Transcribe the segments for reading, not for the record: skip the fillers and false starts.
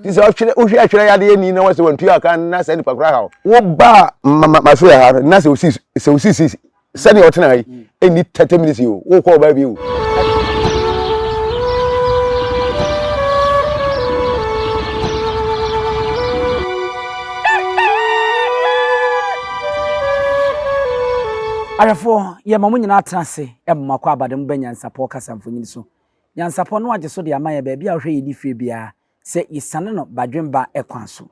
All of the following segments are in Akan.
Nti sɛ ɔtwerɛ wohwɛ atwerɛ yadeɛ ni na wɔsɛ wɔntua aka na sɛ nipa koraa haw. Wo ba ma ma so yɛ ha no na sɛ osi sɛ osi si sɛnea ɔtena ha yi ɛnni 30 minutes yi o wokɔ ɔbaa bi o. Ahwɛfoɔ, yɛma mo nyinaa tena ase ma mo akwaaba de mo ba Nyansapɔ kasa mfonini so. Nyansapɔ no agye so de ama yɛn baabi a wohwɛ yɛn di fire biara sɛ yɛsiane no badwemba kwan so.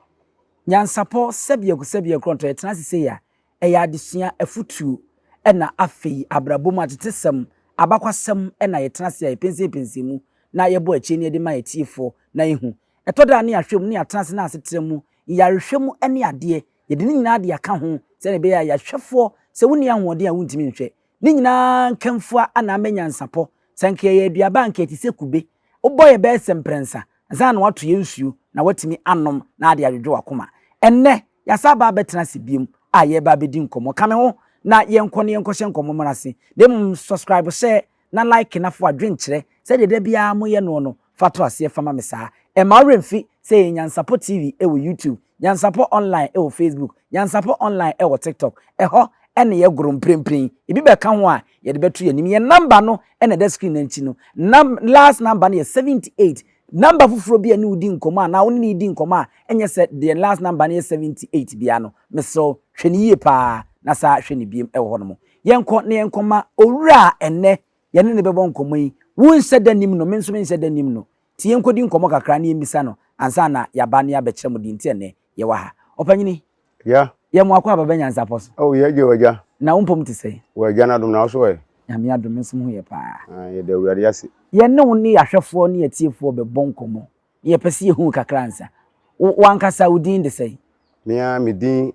Nyansapɔ, sɛbiako sɛbiako korɔntɔ yɛtena ase sei a, ɛyɛ adesua, afutuo, ɛna afei abrabɔ mu atetesɛm, abakwasɛm na yɛtena ase a yɛpɛnsɛnpɛnsɛn mu na yɛbɔ akyire na yɛde ma atiefoɔ na yɛhu. Ɛtɔ da a na yɛahwɛ mu na yɛatena ase na asetra mu yarehwɛ mu ne adeɛ, yɛde ne nyinaa de aka ho sɛdeɛ ɛbɛyɛ a yɛahwɛfoɔ sɛ wonni ahoɔden a wontumi nhwɛ. Ne nyinaa nkamfua na ama nyansapɔ. Sɛ anka yɛyɛ aduaba a anka yɛte sɛ kube. Wobɔ yɛ bɛyɛ sɛ mprɛnsa ansa na woato yɛn nsuo na woatumi anom na ade adwodwo w'akoma. Ɛnnɛ, yɛasan aba abɛtena ase biom a yɛreba abɛdi nkɔmmɔ. Ka me ho na yɛnkɔ na yɛnkɔhyɛ nkɔmmɔ no ase. Na mmom subscribe hyɛ na like na fa w'adwenkyerɛ sɛdeɛ da biara moyɛ noɔ no fa to aseɛ fa ma me saa. Mma wo werɛ mfi sɛ yɛyɛ Nyansapɔ TV wɔ YouTube, Nyansapɔ Online wɔ Facebook, Nyansapɔ Online wɔ TikTok. Ɛhɔ ne yɛgoro mprempren. Ebi bɛka ho a, yɛde bɛto yɛn anim. Yɛn number no na ɛda screen no akyi no. Num last number no yɛ 78. Number foforɔ bi a ɛne wo di nkɔmmɔ anaa wo ne no redi nkɔmmɔ a ɛnyɛ sɛ deɛ last number no yɛ 78 biara no, mesrɛ wo, hwɛ no yie paa na saa hwɛ no biom wɔ hɔnom. Yɛnkɔ na yɛnkɔma owura a ɛnnɛ yɛne no bɛbɔ nkɔmmɔ yi. Wonhyɛ da nnim no, me nso menhyɛ da nnim no. Nti yɛnkɔdi nkɔmmɔ kakra na yɛmmisa no ansa na yɛaba na yɛabɛkyerɛ mo deɛ nti a nnɛ yɛwɔ ha. Ɔpanyini, Ya. yɛ mo akwaaba ba nyansapɔ so. Oh, yɛ gye w'agya. Na wo mpom te sɛn? Wɔ agya no adom, na wo so ɛ? Nyame adom, me nso me ho yɛ paa. Ah, yɛda Awurade ase. Yɛne wo ne yɛahwɛfoɔ ne yɛatiefoɔ bɛbɔ nkɔmmɔ na yɛpɛ sɛ yɛhu wo kakra ansa. Wo, w'ankasa wo din de sɛn? Me ara me din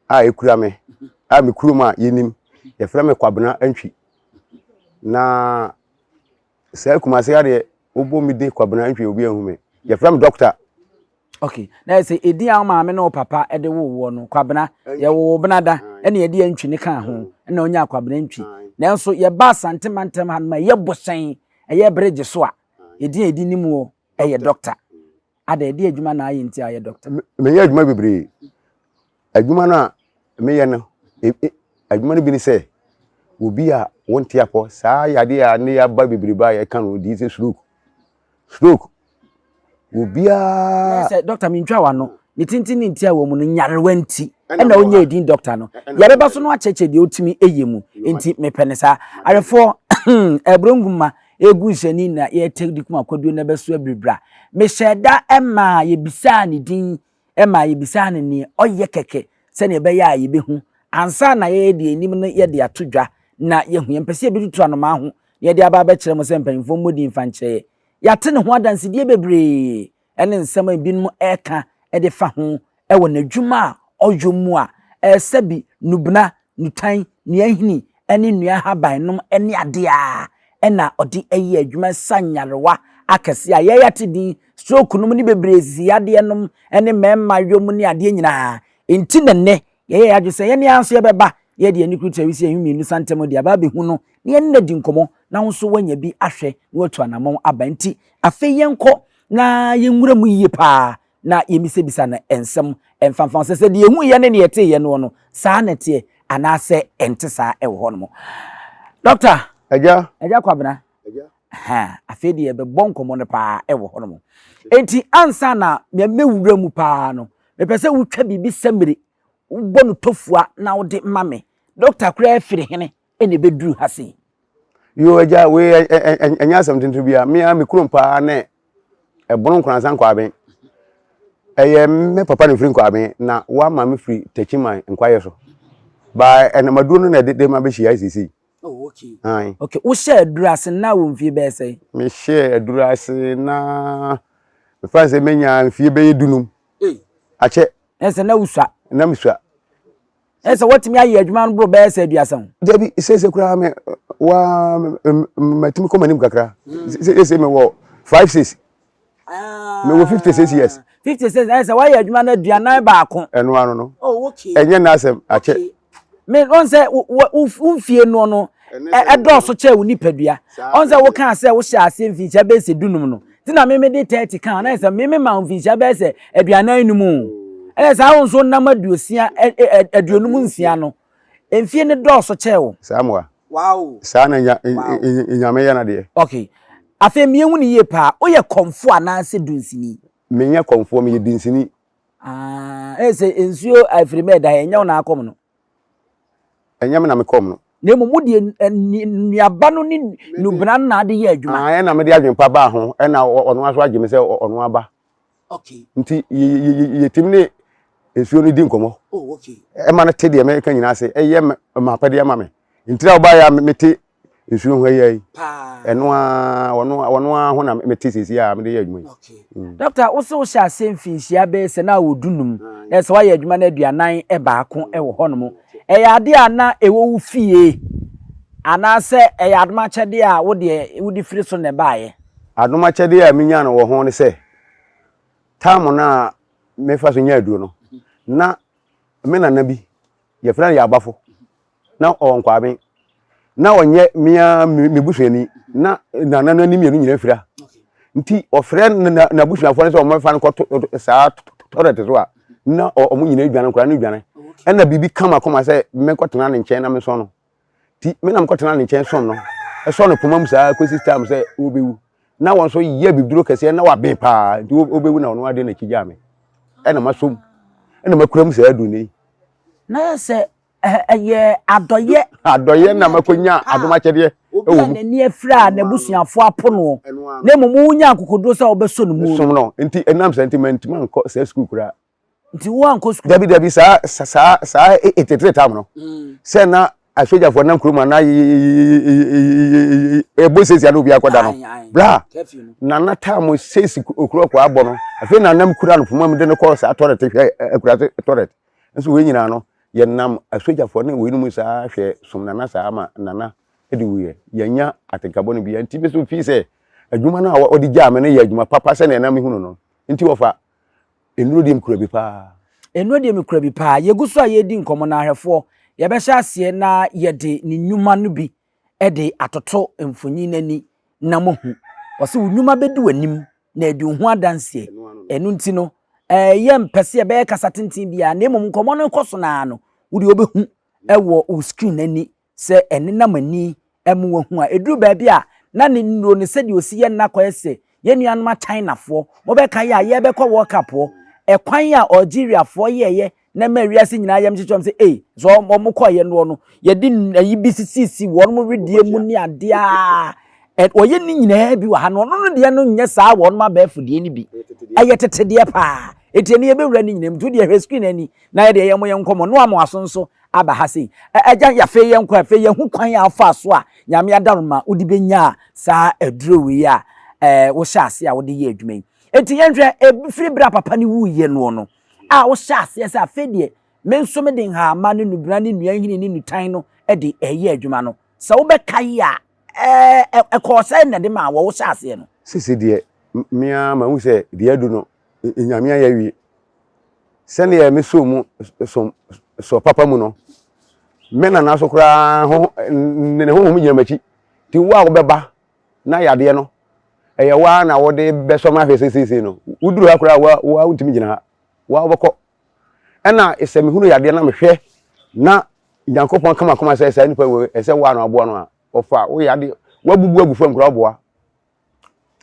a ɛkura me, a me kurom a yɛnim, yɛfrɛ me Kwabena Antwi. Na Saa Kumase ha deɛ wobɔ me din Kwabena Antwi obi anhu me. Yɛfrɛ me dɔkta. Okay, na yɛ sɛ edin a wo maame ne wo papa de woo woɔ no, Kwabena, yɛwoo wo Benada ɛna yɛde Antwi no kaa ho ɛna wonyaa Kwabena Antwi. Nanso yɛba Asante mantam hanom a ɛyɛ Bohyɛn, ɛyɛ Bregye so a, edin a yɛde nim woɔ ɛyɛ dɔkta. Ada, ɛdeɛ adwuma na ayɛ nti a woyɛ dɔkta? Meyɛ adwuma bebree. Adwuma no a meyɛ no, adwuma no bi ne sɛ, obi a wonte apɔ, saa yadeɛ a ne aba bebrebe a yɛka no di sɛ stroke. Stroke, obiara. Sɛ dɔkta mentwa w'ano, ne tenten ne nti a wɔ mu no nyarewa nti ɛna wonya edin dɔkta no. Yɛbɛba so no akyerɛkyerɛ deɛ wotumi yɛ mu nti mepɛ ne saa. Awefoɔ, ɛbrɛ nguma egu nhyɛni na yɛtɛ di kuma akwaduo na ɛbɛso abiribira. Mehyɛ da maa yɛbisaa ne din Ɛma yebisaa no nea ɔyɛ kɛkɛ sɛnea ɛbɛyɛ a yebehu ansa na yɛyɛ deɛ yɛnim no yɛde ato dwa na yɛahu. Yɛmpɛ sɛ yɛbɛtutu anomaa ho na yɛde aba abɛkyerɛ mo sɛ mpanyimfoɔ mmɔ din mfa nkyerɛ yɛn. Yɛate ne ho adansedie bebree ne nsɛm a ebinom reka de fa ho wɔ n'adwuma a ɔyɔ mu a ɛsɛ bi nnubena, nnutan, nnuahini ne nnua ahaban nom ne adeɛ a na ɔde yɛ adwuma sa nyarewa akɛseɛ a yɛyɛ din stroke nom ne bebree sisi yadeɛ nom ne mmarima yom ne adeɛ nyinaa nti na nnɛ yɛyɛ yɛadwe sɛ yɛne ara nso yɛbɛba na yɛde ani kurutu awisi yɛn mmienu santam de aba abɛhu no na yɛne no adi nkɔmmɔ na wo nso woanya bi ahwɛ na watu anammɔn aba nti afei yɛnkɔ na yɛnwura mu yie paa na yɛmmisabisa no nsɛm mfamfa ho sɛ, sɛ deɛ yɛhuiɛ ne deɛ yɛteeɛ noɔ no, saa na ɛteɛ anaasɛ ɛnte saa wɔ hɔnom. Dɔkta. Agya. Agya Kwabena. Agya. Ha, afei deɛ yɛbɛbɔ nkɔmmɔ no paa wɔ hɔnom. Enti ansa na mɛwura mu paa no, mepɛ sɛ wotwa biribi sɛmmire, wobɔ no tofua na wode ma me. Dɔkta koraa firi hene na ɛbɛduru ha sei? Yo agya, wei ɛnyɛ asɛm tenten biara. Me ara me kurom paa ne ɛbono Nkoransa Nkwaben. Ɛyɛ me papa na mfiri Nkwaben na wama me firi Takyiman Nkwayɛ so. Ba ɛnam aduro no na ɛde de ma bɛhyia seesei. Oh, okay. Aye. Okay, wohyɛ aduro ase na wɔ mfie bɛyɛ sɛn? Mehyɛ aduro ase na mefa sɛ menya mfie bɛyɛ dunum. Akyɛ. Ɛsɛ na wosua. Na mesua. Ɛsɛ sɛ watumi ayɛ adwuma no boro bɛyɛ sɛ aduasa ho. Dabi, sese koraa me wa matumi kɔ m'anim kakra. Sese mewɔ 5 6. Mewɔ 56 years. 56 ɛsɛ sɛ wayɛ adwuma no aduanan baako. Ɛno ano no. Oh, okay. Ɛnyɛ n'asɛm akyɛ. Me ɔn sɛ wo mfie no no ɛdɔɔso kyɛ wo nipadua. Ɔn sɛ wokaa sɛ wohyɛ aseɛ mfinhyia bɛyɛ sɛ dunum no. Nti na meme de 30 ka na sɛ meme ma mfinhyia bɛyɛ sɛ 45 o. Ɛna saa wo nso nam aduosia 56 no. Mfie no dɔɔso kyɛɛ wo. Saa mmoa. Wow. Saa na nya, Nyame yɛ n'adeɛ. Okay. Afei mmiɛnhu no yie paa, woyɛ kɔmfoɔ anaasɛ dunsini? Menyɛ kɔmfoɔ, meyɛ dunsini. Ah, ɛyɛ sɛ nsuo afiri mɛ da ɛnyɛ wo na akɔm no. Ɛnyɛ me na mekɔm no. Na mmom wode nnuaba no ne nnubena no na ade yɛ adwuma. Ah, ɛna mede adwempa baa ho, ɛna ɔno aso agye me sɛ ɔno aba. Okay. Nti yɛtumi ne nsuo no di nkɔmmɔ. Oh, okay. Ɛma no te deɛ meka nyinaa ase, ɛyɛ m'apɛdeɛ ma me. Nti na ɔbaeɛ a mete nsuo ho ayi yi. Ɛno ara, ɔno ara ho na mete seesei a mede yɛ adwuma yi. Okay. Mm. Doctor, wo sɛ wohyɛ ase mfinhyia bɛyɛ sɛ na wɔ dunum, na sɛ woayɛ adwuma no 41 wɔ hɔnom. Ɛyɛ adeɛ a na ɛwɔ wo fie anaasɛ ɛyɛ adom akyɛdeɛ a wo deɛ wode firi so na ɛbaeɛ? Adom akyɛdeɛ a menya no wɔ ho ne sɛ, tam no a mefa so nya aduro no, na me nana bi, yɛfrɛ no Yabafo, na ɔwɔ Nkwaben. Na ɔnyɛ me ara me busuani, na nana no anim mmienu nyinaa fira. Nti ɔfrɛ n'abusuafoɔ no sɛ wɔmfa no kɔto saa tɔrɛt so a, na wɔn nyinaa dwane, nkwadaa no dwane. Ɛna biribi ka m'akoma sɛ menkɔtena ne nkyɛn na mesɔn no. Nti me na mekɔtena ne nkyɛn som no, sɔ no poma mu saa kɔsi time sɛ ɔbɛwu. Na wɔn nso yɛ bibiduro kɛseɛ na waben paa, nti ɔbɛwu na ɔno ade n'akyi gyaa me. Ɛna masom, ɛna makura mu saa aduru yi. Na yɛ sɛ ɛyɛ adɔyɛ. Adɔyɛ na makɔnya adom akyɛdeɛ wɔ mu. Obi a n'ani afira a n'abusuafoɔ apo noɔ, na mmom wonya akokoduro sɛ wobɛsɔ ne mu. Som no, nti ɛnam saa nti mantumi ankɔ saa sukuu koraa. Nti wo ankɔ sukuu? Dabi dabi saa saa saa etetire tam no. Mm. Sɛ na asogyafoɔ nam kurom ana ɛbɔ sesi ana obi akɔda no. Bra nana tam sesi okuro kɔ abɔ no. Afei na nam kura no poma mu de no kɔ saa tɔrɛt hwɛ akurase tɔrɛt. Nso wei nyinaa no yɛnam asogyafoɔ ne wei no mu saa hwɛ som nana saa ma nana de wuiɛ. Yɛnya atenkabɔ no bi. Nti me so fii sɛ adwuma no a wɔde gyaa me no yɛ adwuma papa sɛnea na mehunu no. Nti wɔfa Nnuro deɛ mekura bi paa. Nnuro deɛ mekura bi paa. Yɛgu so a yɛredi nkɔmmɔ no ahwɛfoɔ, yɛbɛhyɛ aseɛ na yɛde ne nnwuma no bi de atoto mfonyin no ani na moahu. Ɔse wo nnwuma bɛdi w'anim na adi wo ho adanseɛ. Ɛno nti no, yɛmpɛ sɛ yɛbɛyɛ kasa tenten biara na mmom nkɔmmɔ no rekɔ so no ara no, wo deɛ wobɛhu wɔ wo screen ani sɛ ɛnenam ani ma wahu a, ɛduru baabi a na ne nnuro no sɛdeɛ ɔsi yɛ no akɔyɛ sɛ yɛn nuanom Chinafoɔ, mobɛkae a yɛrebɛkɔ World Cup hɔ, ɛkwan a Algeriafoɔ yɛeɛ na ɛmaa wiase nyinaa yam kyekyɛ wɔn sɛ ei, sɛ wɔn kɔeɛ noɔ no, yɛde ayi bi sisisi wɔn wedeɛ mu ne adeɛ a, wɔyɛ ne nyinaa bi wɔ ha no, ɔno no deɛ no nyɛ saa wɔn abɛɛfo deɛ no bi, ɛyɛ tete deɛ paa, enti ɛne yɛbɛwura ne nyinaa mu, nti wodeɛ hwɛ screen ani na yɛdeɛ yɛn mo yɛn nkɔmmɔ, no ama waso nso aba ha sei. Ɛ, Agya, afei yɛnkɔ, afei yɛhu kwan a wofaa so a Nyame adaworoma wode bɛnyaa saa aduro wei a ɛɛ wohyɛ aseɛ a wode yɛ adwuma yi. Enti yɛnhwɛ, ɛfiri berɛ a papa no wuiɛ noɔ no, a wohyɛ aseɛ sɛ afei deɛ me nso mede nhahamma ne nnubena ne nnua nhini ne nnutan no de ɛreyɛ adwuma no, sɛ wobɛkae a, ɛɛ, ɛkɔɔ sɛn na ɛde maa wɔ wohyɛ aseɛ no? Sese deɛ, me ara mahu sɛ deɛ adu no, Nyame ayɛ awie. Sɛdeɛ mesɔɔ mu som sɔ papa mu no, me nana so koraa ho ne honhom gyina m'akyi. Nti wo a wobɛba na yadeɛ no, ɛyɛ wo ara na wode bɛsɔ me ahwɛ sɛ seesei no, woduru ha koraa wo a wontumi gyina ha. Wo a wobɛkɔ. Ɛna sɛ mehunu yadeɛ na mehwɛ na Nyankopɔn ka m'akoma sɛ saa nipa wei ɛsɛ wo a na waboa no a, ɔfa wo yadeɛ, wabubu agu fam koraa woboa.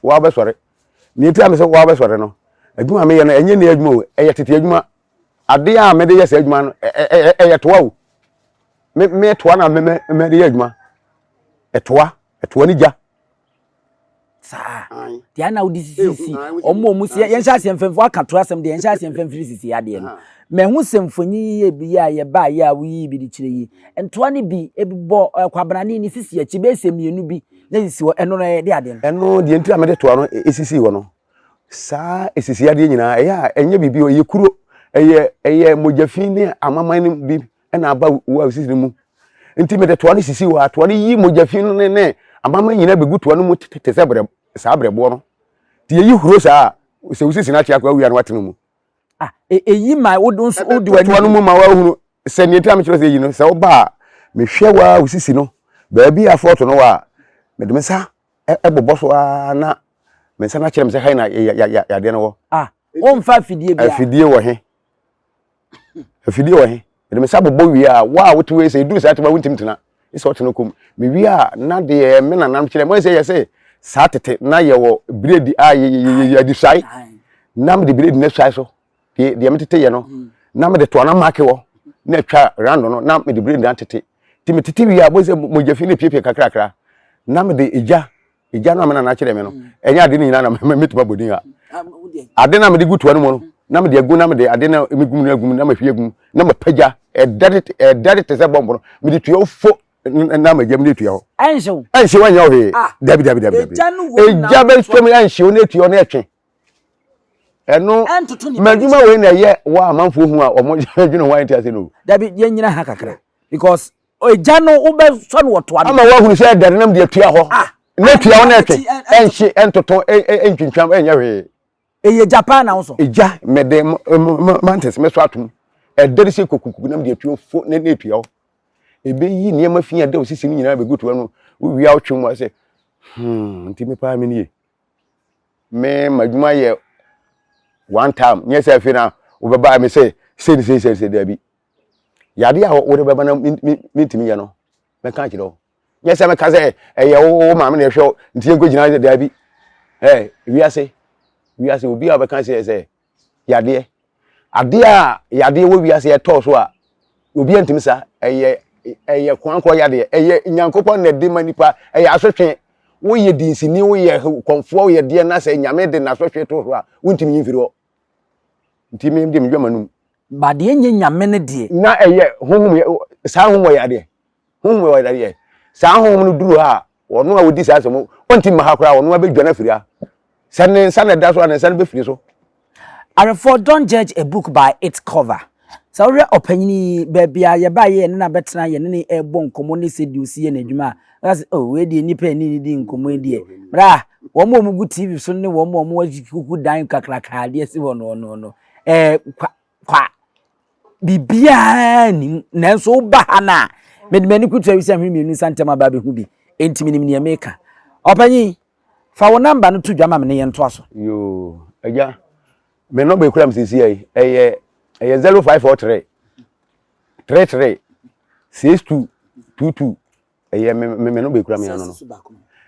Wo a wobɛsɔre. Nea enti a mesɛ wo a wobɛsɔre no, adwuma a meyɛ no, ɛnyɛ nnɛ adwuma o, ɛyɛ tete adwuma. Adeɛ a mede yɛ saa adwuma no, ɛyɛ toa o. Me me toa na me me mede yɛ adwuma. Ɛtoa, ɛtoa ne gya. Saa. Deɛ na wode sisisi wɔn a wɔn si yɛn hyɛ aseɛ mfɛmfo aka to asɛm deɛ yɛn hyɛ aseɛ mfɛmfiri sisi adeɛ no. Mɛho sɛ mfonyin yɛ bi yɛ a yɛba yɛ a woyi bi de kyerɛ yi. Ntoa no bi ebi bɔ kwabrane ne sisi akyi bɛyɛ sɛ mmienu bi. Na esisi hɔ, ɛno no ɛyɛ de adeɛ no. Ɛno deɛ nti a mede toa no esisii hɔ no, saa esisi adeɛ nyinaa ɛyɛ a ɛnyɛ biribi ɛyɛ kuro, ɛyɛ ɛyɛ mogya fi ne amaman no bi ɛna aba wo a sisi no mu. Nti mede toa no sisi hɔ a, toa no yi mogya fi no ne ne amaman nyinaa bɛgu toa no mu te sɛ brɛ saa brɛboɔ no. Nti yɛyi huro saa a, sɛ wo sisi no akye akɔ awia no watena mu. Ah, eyi ma wo nso wode w'ani. Toa no mu ma woahunu sɛ nea nti a mekyerɛ sɛ eyi no, sɛ woba a, mehwɛ wo a wo sisi no, baabi a fɔɔto no wɔ a, mede me nsa bobɔ so ara na Me nsa no akyerɛ me sɛ ha na yadeɛ no wɔ. Ah, womfa afidie biara. Afidie wɔ he? Afidie wɔ he? Mede me nsa bobɔ wie a, wo a wote wei sɛ ɛduru saa tema wontumi tena. Sɛ ɔte no kɔm. Mewie a, na deɛ me nanam kyerɛ mo sɛ yɛ sɛ saa tete na yɛwɔ biredi a yɛde suae. Na mede biredi no asuae so. Deɛ deɛ metete yɛ no, na mede toa na maake wɔ na atwa round no na mede biredi no atete. Nti metete wie a, bɔ sɛ mogya fi no piepie kakrakra. Na mede egya Egya no a me nana kyerɛɛ me no, ɛnyɛ ade no nyinaa na mɛtumi abɔ din a. Ade no a mede gu toa no mu no, na mede agu na mede ade no megu mu no agu mu na mahwie agu mu na mapagya ɛdɛre ɛdɛre te sɛ bɔmbo no mede tua fo na magya mu na etua hɔ. Ɛnhyew. Ɛnhyew ɛnyɛ hwee. Dabi dabi dabi dabi. Egya bɛtwam ɛnhyew na etua hɔ na ɛtwe. Ɛno m'adwuma wei na ɛyɛ wɔ amanfoɔ hu a wɔn dwene ho ayɛ nti ase no. Dabi yɛn nyina ha kakra because Egya no wobɛsɔ no wɔ toa no. Ama woahunu sɛ ɛdɛre nam de atua hɔ. Ah, na atua hɔ na ɛtwe. Ɛnhye, ɛntoto, ɛntwintwam, ɛnyɛ hwee. Ɛyɛ gya paa na wosɔ. Egya mede mantes mɛsɔ atom. Ɛdɛre sɛ kokukuku nam de atua fo na atua hɔ. Ɛbɛyi nneɛma fi a ɛda wo sisi no nyinaa bɛgu toa no. Wowie a wotwe mu a sɛ, hmm, nti me paa me nie. Me m'adwuma yɛ one time. Nyɛ sɛ afei na wobɛba me sɛ sei ne sei sei sei daabi. Yadeɛ a wode bɛba na mentumi yɛ no, mɛka akyerɛ wo. Nyɛ sɛ mɛka sɛ ɛyɛ wo maame na ɛhwɛ wo nti yɛnkɔgyina sɛ daabi. Ɛ wiase, wiase obi a ɔbɛka sɛ sɛ yadeɛ. Adeɛ a yadeɛ wɔ wiase ɛtɔɔ so a obi antumi sa ɛyɛ ɛyɛ koankorɔ yadeɛ. Ɛyɛ Nyankopɔn na ɛde ma nipa, ɛyɛ asotwe. Woyɛ dinsini, woyɛ kɔmfoɔ, woyɛ deɛ na sɛ Nyame de n'asotwe to so a, wontumi nyi mfiri hɔ. Nti me deɛ medwa m'anum. Ba deɛ nyɛ Nyame no deɛ. Na ɛyɛ honhom yɛ saa honhom wɔ yɛ adeɛ honhom wɔ yɛ adeɛ saa honhom no duru ha a ɔno a ɔdi saa asɛm ɔnti mma ha koraa ɔno abɛdwane afiri ha sɛ ne nsa na ɛda so a ne nsa no bɛfiri so. Arefoɔ don't judge a book by its cover. Sɛ wohwɛ ɔpanyin yi, baabi a yɛbaeɛ yɛne no abɛtena, yɛne no rebɔ nkɔmmɔ ne sɛdeɛ ɔsi yɛ n'adwuma a, woka sɛ, oh, wei deɛ nnipa a ɛne no di nkɔmmɔ yi deɛ, bra, wɔn a wɔgu TV so ne wɔn a wɔakuku dan kakraka adeɛ si hɔ no, no, no, ɛɛ, kwa, kwa, biribiara nnim. Nanso woba ha no a, mede m'ani kutu awisa nhwene mmienu nsa ntam aba abɛhu bi, enti menim nea meka. Ɔpanyin, fa wo namba no to dwa ma me ne yɛntoa so. Yoo, agya, Me nɔmba ekura me sisi yi ɛyɛ ɛyɛ 0543 33 62 22 ɛyɛ me me me nɔmba ekura me ano no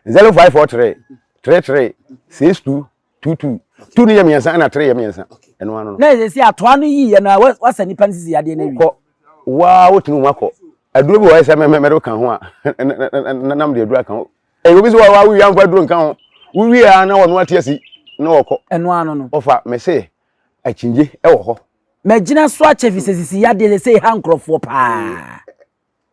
0543 33 62 22 two no yɛ mmiɛnsa ɛna three yɛ mmiɛnsa ɛno ano no. Na ɛsɛ sɛ atoa no yi yɛ na wasa nipa no sisi adeɛ no awie. Kɔ waa wotumi ho akɔ aduro bi wɔ hɔ sɛ mɛ mɛ mɛ ka ho a nam de aduro aka ho Ɛyɛ obi sɛ wa wowie amfa aduro nka ho. Wowie a na wɔn ate asi na wɔkɔ. Ɛno ano no. Ɔfa me se akyingye wɔ hɔ. Magyina so akyɛ fi sɛ sisi yadeɛ sɛ sɛ ha nkurɔfoɔ paa.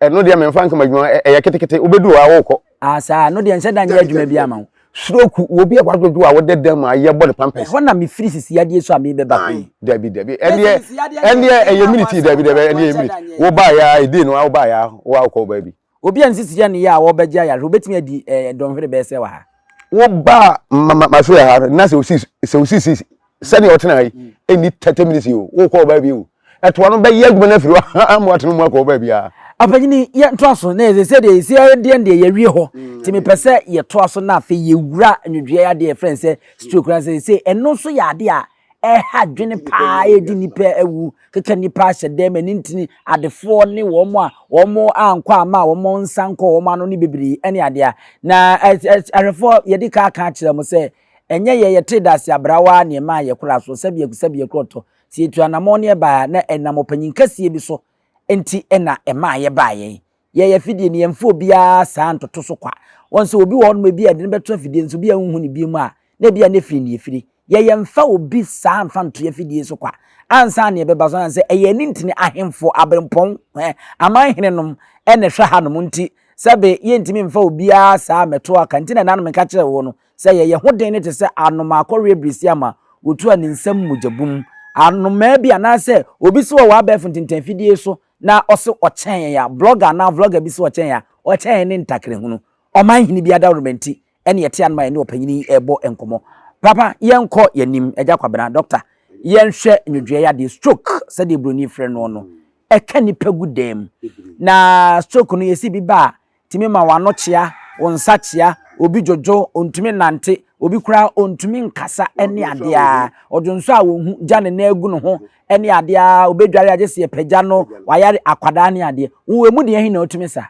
Ɛno deɛ memfa nka m'adwuma ɛyɛ ketekete wobɛdu hɔ a wokɔ. Ah saa ɛno deɛ nhyɛ da nyɛ adwuma bi ama wo. Stroke wɔ bi a wadwodwo a wɔda dan mu a yɛbɔ ne pampers. Ɛhɔ na mefiri sisi yadeɛ so a mebɛba hɔ yi. Dabi dabi ɛndeɛ ɛndeɛ ɛyɛ minute dabi dabi ɛndeɛ ɛyɛ minute wobaeɛ a ɛdii no a wobaeɛ a woakɔ baabi. Obi a ne sisi yɛ no ya a ɔrebɛgye ayarehwɛ, obetumi adi eh, dɔnhwere bɛyɛ sɛ wɔ ha. Woba masoɛ ha na sɛ osi sɛ osisi sɛdeɛ ɔtena ha yi mm. ɛnni 30 minutes yi o wokɔ ɔbaa bi o ɛtoa no bɛyɛ adwuma no afiri hɔ ama watena mu akɔ ɔbaa biara. Ɔpanyini yɛntoa so na yɛsɛ sɛ deɛ yɛsi adeɛ deɛ yɛwie hɔ mm. nti mepɛ sɛ yɛtoa so na afei yɛwura nwodwoeɛ adeɛ yɛfrɛ no sɛ stroke na sɛ sɛ ɛno nso yɛ adeɛ a ɛha adwene paa ɛredi nnipa awu, keka nnipa ahyɛ dɛm, ɛne ntini, adefoɔ ne wɔn a wɔn ankɔ ama a wɔn nsa nkɔ wɔn ano ne bebree ɛne adeɛ a. Na ahwɛfoɔ yɛde ka aka akyerɛ mo sɛ ɛnyɛ yɛ yɛte dase abrawa ne ɛma yɛ kora so sɛbi sɛbi ɛkorɔtɔ sɛ yɛtu anamɔn ne ɛbaa na ɛnam ɔpanyin kɛseɛ bi so nti ɛna ɛma yɛbaa yɛn Yɛn afidie no, yɛmfa obiara saa ntoto so kwa. Wɔn sɛ obi wɔ hɔnom ebi a yɛde no bɛto afidie no so, obi a wonhu no bio mu a, na ebi a na efiri ne efiri. Yɛ yɛmfa obi saa mfa nto yɛn afidie so kwa. Ansa na yɛbɛba so, sɛ ɛyɛ ani ntini ahemfo, aberempɔn, ɛ, aman henenom na ɛhwɛ hanom nti, sɛbe yɛntumi mfa obiara saa mmɛto aka. Nti na ɛnanom meka kyerɛɛ wo no, sɛ yɛyɛ ho den no te sɛ anomaa kɔreɛ birisi ama wɔtu a ne nsam mogya bum. Anomaa bi anaasɛ obi so wɔ w'abɛɛfo ntentanfidie so na ɔse ɔkyɛn yɛn a, blogger anaa vlogger bi se ɔkyɛn yɛn a, ɔkyɛn yɛn ne ntakrehunu. Ɔman hene bi adaworoma nti ɛne yɛte anom a yɛne ɔpanyin yi rebɔ nkɔmmɔ. Papa, yɛnkɔ yɛn anim, Agya Kwabena, Doctor, yɛnhwɛ nnwodwoeɛ yadeɛ, stroke, sɛdeɛ buroni frɛ noɔ no, ɛka nnipa gu dan mu. Na stroke no, yɛsi bi ba a, tumi ma w'ano kyea, wo nsa kyea, obi dwodwo, ɔntumi nnante. Obi koraa ɔntumi nkasa ne adeɛ a, ɔdwonsɔ a ɔnhu, gya ne nan agu ne ho ne adeɛ a, ɔbɛdware a gye sɛ yɛpagya no, wayare akwadaa ne adeɛ. Wo emu deɛ he na wotumi sa?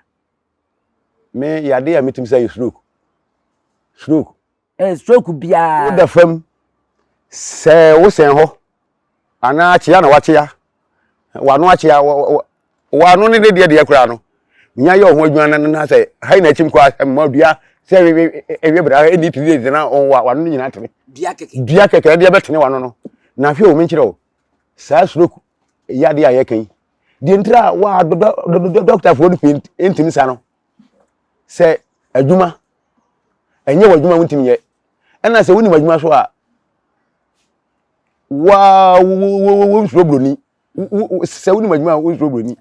Me yadeɛ a metumi sa yɛ stroke. Stroke. Eh, stroke biara. Woda fam sɛ wosɛn hɔ anaa akyea na wakyea wano akyea wano ne ne deɛ deɛ koraa no nya yɛ ɔho adwuma no na sɛ ha na akyim kɔ asɛ mma dua sɛ ewe bra ɛni tiri de na wano no nyinaa tene dua kɛkɛ dua kɛkɛ deɛ bɛtene wano no na hwɛ omi nkyerɛ o saa stroke yadeɛ a yɛka yi deɛ ntira wa dɔktafoɔ no pii ntumi sa no sɛ adwuma ɛnyɛ w'adwuma wontumi yɛ ɛna sɛ wonim adwuma so a waa wonsuro buroni sɛ wonim adwuma a wonsuro buroni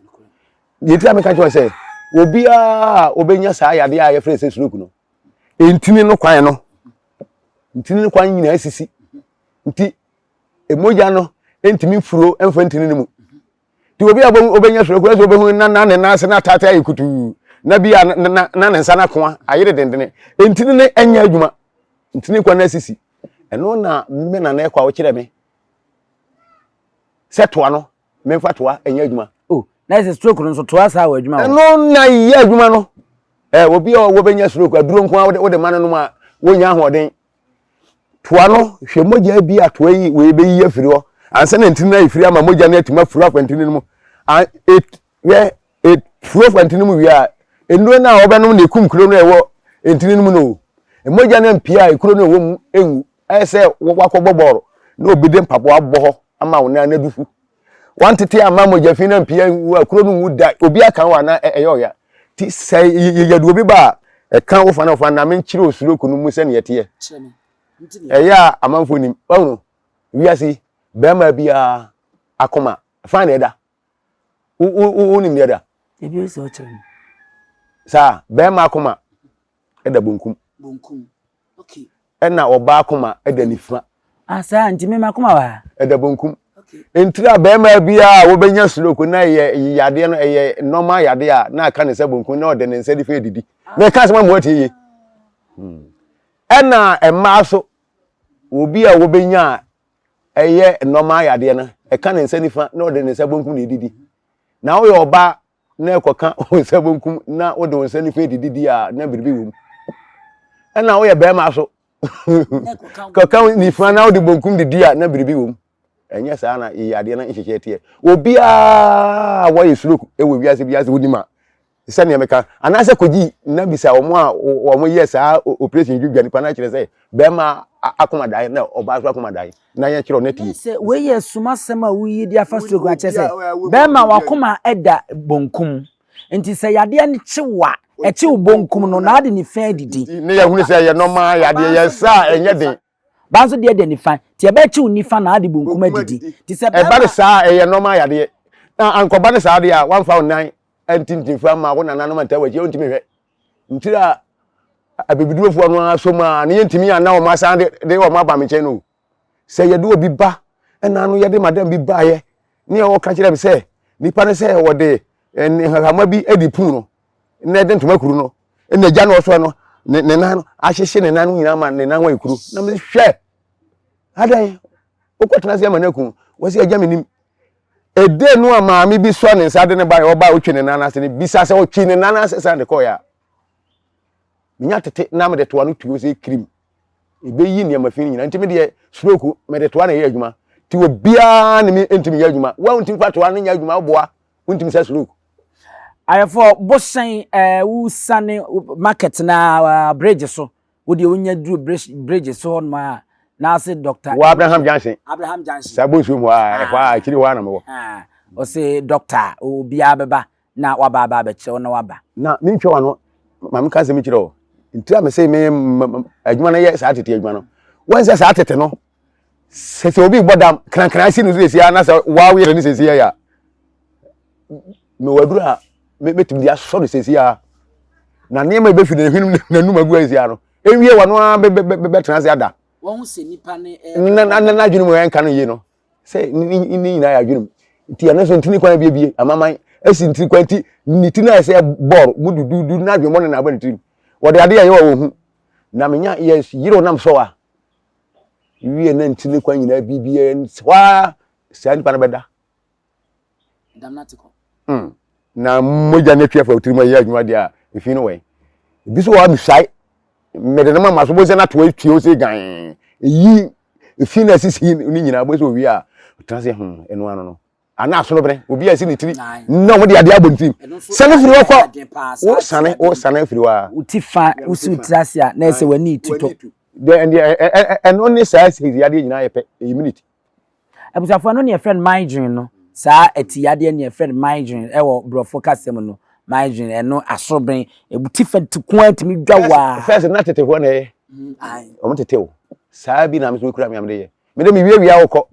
deɛ ti a meka kyerɛ sɛ obiara a obɛnya saa yadeɛ a yɛfrɛ sɛ stroke no ntini no kwan no ntini no kwan nyinaa sisi nti mogya no ntumi mfuro mfa ntini no mu nti obi a obɛnya stroke ɛsɛ obɛhu na na ne nan ase na ataate ayɛ kutuu na bi a na na ne nsa no akoa ayere dendene ntini no ɛnyɛ adwuma ntini kwan no asisi ɛno na me nana ɛkɔ a wokyerɛ me sɛ toa no memfa toa ɛnyɛ adwuma oh na ɛsɛ stroke no nso toa saa wɔ adwuma ɛno na yɛ adwuma no ɛ obi a wɔbɛnya stroke aduro nko a wode ma no nom a wɔnya ahoɔden Toa no, hwɛ mogya bi a toa yi wei bɛyi afiri hɔ ansa na ntini no ayɛ firi ama mogya no atumi afuro afa ntini no mu. Hwɛ, ɛfuro afa ntini no mu wie a, nnuro no a wɔbɛnom na ɛkum kuro no a ɛwɔ ntini no mu no o. Mogya no ampue a, kuro no a ɛwɔ mu nwu. Ayɛ sɛ wakɔbɔ bɔɔlo na obi de mpaboa abɔ hɔ ama wo nan no adufu. Wantete amma mogya fi no ampue anwu a, kuro no nwu da. Obi aka wo a na ɛyɛ ɔya. Nti sɛ yɛde obi ba a, ɛka wo fa na wo fa na menkyerɛ osuroku no mu sɛnea ɛteɛ. Ɛyɛ a amanfoɔ nim. Wahunu, wiase yi, bɛrima biara akoma fa na ɛda. Wonim deɛ ɛda? Ebi sɛ ɔkyerɛ me. Saa, bɛrima akoma ɛda bonkum. Bonkum. Okay. Ɛna ɔbaa akoma ɛda nifa. Ah, saa nti me makoma wɔ ha. Ɛda bonkum. Okay. Ntiri a bɛrima biara a wɔbɛnya stroke na ɛyɛ yadeɛ no ɛyɛ normal yadeɛ a na aka ne nsa bonkum na ɔde ne nsa nifa adidi. Na ɛka asɛm ama wɔatie yie. Hmm. Ɛna mmaa so obi a wɔbɛnya a ɛyɛ normal yadeɛ no ɛka ne nsa nifa na ɔde ne nsa bonkum na edidi. Na woyɛ ɔbaa na ɛkɔka wo nsa bonkum na wode wo nsa nifa didi a na biribi wɔ mu ɛna woyɛ bɛrima so kɔka nifa na wode bonkum didi a na biribi wɔ mu ɛnyɛ saa na yɛyɛ adeɛ no nhyehyɛ teɛ obiara wɔyɛ stroke wɔ wiase biara sɛ wonim a sɛnea meka anaasɛ kɔgyi na bisa wɔn a wɔn yɛ saa operation dwudwa nipa no akyerɛ sɛ bɛrima akoma dae na ɔbaa so akoma dae na yɛn kyerɛw na tie. Sɛ wei yɛ sumasɛm a woyi de afa stroke akyerɛ sɛ bɛrima wakoma da bonkum nti sɛ yadeɛ no kye wo a ɛkye wo bonkum no na ade nifa adidi. Ne yɛhunu sɛ ɛyɛ normal yadeɛ yɛ sa a ɛnyɛ den. Ba nso deɛ da nifa nti ɛbɛkye wo nifa na ade bonkum adidi nti sɛ bɛrima. Ɛba no saa a ɛyɛ normal yadeɛ na ankɔba no saa deɛ a wamfa wo nan antintimfa amma wo nananom antaa w'akyi a wontumi nhwɛ. Ntiri a abibidurofoɔ no ara sɔ mu a ne yɛntumi anna wɔn asan de de wɔn aba me nkyɛn no sɛ yɛde obi ba ɛna no yɛde madam bi baeɛ ne ɔka kyerɛ me sɛ nipa no sɛ wɔde nhahama bi de puu no na ɛde ntoma kuru no ɛna agya no ɔsoɛ no ne ne nan no ahyehye ne nan no nyinaa ma ne nan ho ayɛ kuru na me hwɛ adan wokɔtena ase ama no aku wɔsi agya me nim Ɛdee no a maame bi sɔ ne nsa de ne baeɛ, ɔbaa ɔtwi ne nan ase no, bisa sɛ ɔtwi ne nan ase san de kɔeɛ a, menya tete na mede toa no tuo sɛ kirim. Ɛbɛyi nneɛma fi no nyinaa. Nti me deɛ stroke mede toa na ɛyɛ adwuma. Nti obiara ne me ntumi nyɛ adwuma. Wo a wontumi fa toa no nyɛ adwuma woboa wontumi sɛ stroke. Ayɛfoɔ bohyɛn ɛɛ wosane market na bridge so Wo deɛ wonya duru bridge so hɔ nom a na ase Dr. Wɔ Abraham Junction. Abraham Junction. Saa bonsuo mu hɔ a ɛhɔ a akyiri hɔ a na mewɔ. Ɔse doctor obiara bɛba na waba aba abɛkyerɛ wo na waba. Na mentwa w'ano ma menka asɛm kyerɛ wo. Nti a mese me adwuma no yɛ saa tete adwuma no. Wɔn sɛ saa tete no sɛ sɛ obi bɔ dam krankran si no so sɛsi a na sɛ waa woyere no sɛsi a mewɔ aduru a mɛtumi de asɔ no sɛsi a na nneɛma ɛbɛfiri ne hwenem n'anum agu asi no ɛwie wɔ no ara bɛtena ase ada na n'adwene mu ɛnka no yie no sɛ ne nyinaa yɛ adwene mu nti ɛno nso ntini kwan biebie amaman asi ntini kwan nti ne ti no ayɛ sɛ bɔɔl mu dududu n'adwene bɔ ne na abɔ ne tirim wɔde adeɛ ɛyɛ wɔ wɔn ho na menya yɛ yere nam sɔ a. Wie na nti ne kwan nyinaa biribiara hɔ ara saa nipa no bɛda. Dam no ate kɔ. Mm. Na mogya no atwi afa wo tirim ayɛ adwuma deɛ a, efi no wɛn. Ebi so wɔ hɔ a mesuae. Mede no ma ma so bɔsɛ no ato atwi wo sɛ gan. Eyi efi na asisi ne nyinaa bɔsɛ owie a ɔtena ase hmm ɛno ano no. Ana asono bene obi a esi ne tiri na wɔde adeɛ abɔ ne tirim. Sane firi hɔ kɔ. Wo sane wo sane firi hɔ a. Wo ti fa wo si wo tiri ase a na ɛsɛ w'ani tutɔ. Deɛ ɛno ne saa sisi adeɛ nyinaa yɛ pɛ ɛyɛ minute. Abusuafoɔ ɛno ne yɛfrɛ no migraine no saa ɛti yadeɛ ne yɛfrɛ no migraine ɛwɔ borɔfo kasa mu no migraine ɛno asoroben ebu ti fɛ ti ko atumi dwa waa. First na tete hɔ na ɛyɛ wɔn tete o saa bi na mi so kura mi amde yɛ mi de mi wie wia wokɔ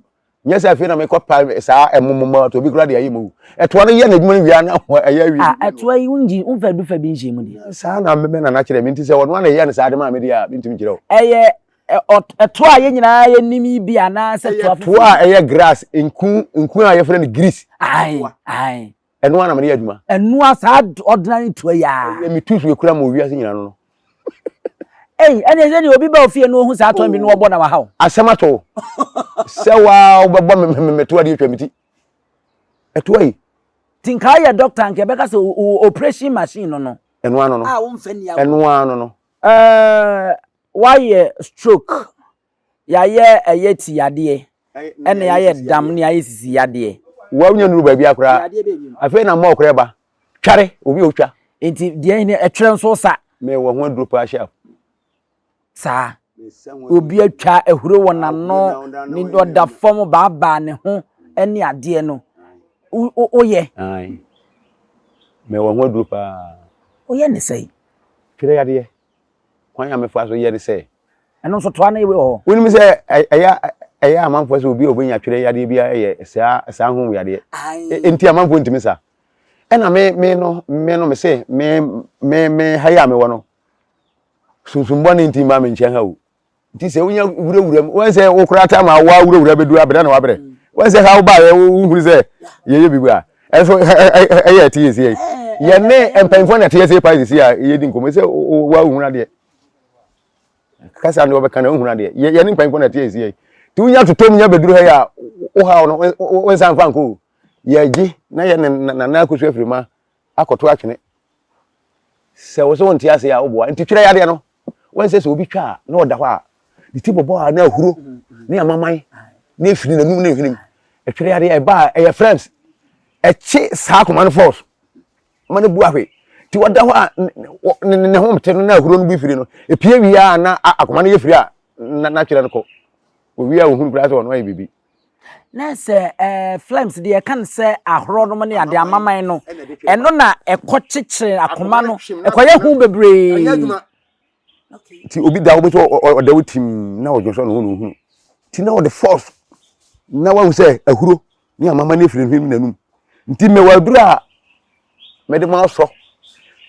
nyɛ sɛ afei na mi kɔ pa saa ɛmomoma to obi kura de ayɛ mu ɛtoa no yɛ n'adwuma no wia na ɛyɛ awie. Ah ɛtoa yi wongyi wonfa du fa bi nhyɛ mu deɛ. Saa na mɛ nana kyerɛ mi nti sɛ ɔno ana ɛyɛ no saa de maa mi deɛ a mi ntumi nkyerɛ o. Ɛyɛ ɛtoɔ a yɛn nyinaa yɛnim yi bi anaasɛ toa foforɔ toa a ɛyɛ grass nku nku a yɛfrɛ no grease ae ae ɛno ara na mede yɛ adwuma ɛno a saa ordinary toa yi a ɛyɛ me tools ekura ma owiase nyinaa no no ei ɛne sɛ ne obi ba ofie no ohu saa toa bi no wɔbɔ na wahaw asɛm ato sɛ waa wobɛbɔ me me toa de atwa me ti ɛtoa yi ti nka yɛ doctor nka ɛbɛka sɛ operation machine no no ɛno ano no ɛno ano no ɛɛ Wayɛ stroke, yayɛ ɛyɛ ti yadeɛ, ɛna yayɛ dam ne yayɛ sisi yadeɛ. Wanya nuru baabi akora. Afei na mɔ korɛ ba. Tware, obi otwa. Nti deɛ ne ɛtwerɛ nso sa. Me wɔ ho aduro paa hyɛ. Saa. Obi atwa ahuro wɔ n'ano, ne ɔda fam baabaa ne ho ne adeɛ no. Woyɛ. Ae. Me wɔ ho aduro paa. Woyɛ ne sɛn? Twerɛ yadeɛ. Kwan a mefa so yɛ ne sɛ. Ɛno nso toa no wɔ hɔ. Wonim sɛ ɛyɛ ɛyɛ amanfoɔ sɛ obi a obenya twerɛ yadeɛ bi yɛ saa saa honhom yadeɛ. Enti amanfoɔ ntumi sa. Ɛna me me no me no me se me me me ha yi a mewɔ no sunsum bɔne nti mma me nkyɛn ha o. Nti sɛ wonya wurawura mu wɔn sɛ wokora ta ma wa wurawura bɛdu abrɛ na wabrɛ. Wɔn sɛ ha wobaeɛ wohunu sɛ yɛyɛ biribi a ɛnso ɛyɛ ɛte yɛ sie yɛne mpanyinfoɔ na ɛte yɛ sie paa sisi a yɛdi nkɔmɔ sɛ woahunu adeɛ kasa ne wɔbɛka na wohunu adeɛ yɛne mpanyinfoɔ na ɛte yɛ sie nti wonya totɔ mu nya bɛduru ha yi a wohaw no wo nsa mfa nkɔ o yɛgye na yɛ ne nana akɔsu afiri ma akɔto atwene sɛ wo sɛ wonte ase a woboa nti twerɛ yadeɛ no wɔn sɛ sɛ obi twa a na ɔda hɔ a ne ti bɔbɔ a na ahuro ne amaman na efiri n'anum ne nhwenem ɛtwerɛ yadeɛ ɛba a ɛyɛ friends ɛkye saa akoma no force ma no bu ahwe nti ɔda hɔ a ne ne ho te no na ahuro no bi firi no epie wie a na akoma no yɛ firi a na n'atwerɛ no kɔ owie a ohunu koraa sɛ ɔno ayɛ biribi Na sɛ ɛɛ flames deɛ yɛka no sɛ ahorɔ nom ne adeɛ amaman no ɛno na ɛkɔ kyekyere akoma no ɛkɔyɛ ho bebree. Nti obi da wobɛsɛ ɔda wo tim na ɔdwo sɛ ɔno ho na ohunu nti na ɔde force na wahu sɛ ahuro ne amama no afiri ne n'anum nti mewɔ aduru a mede ma asɔ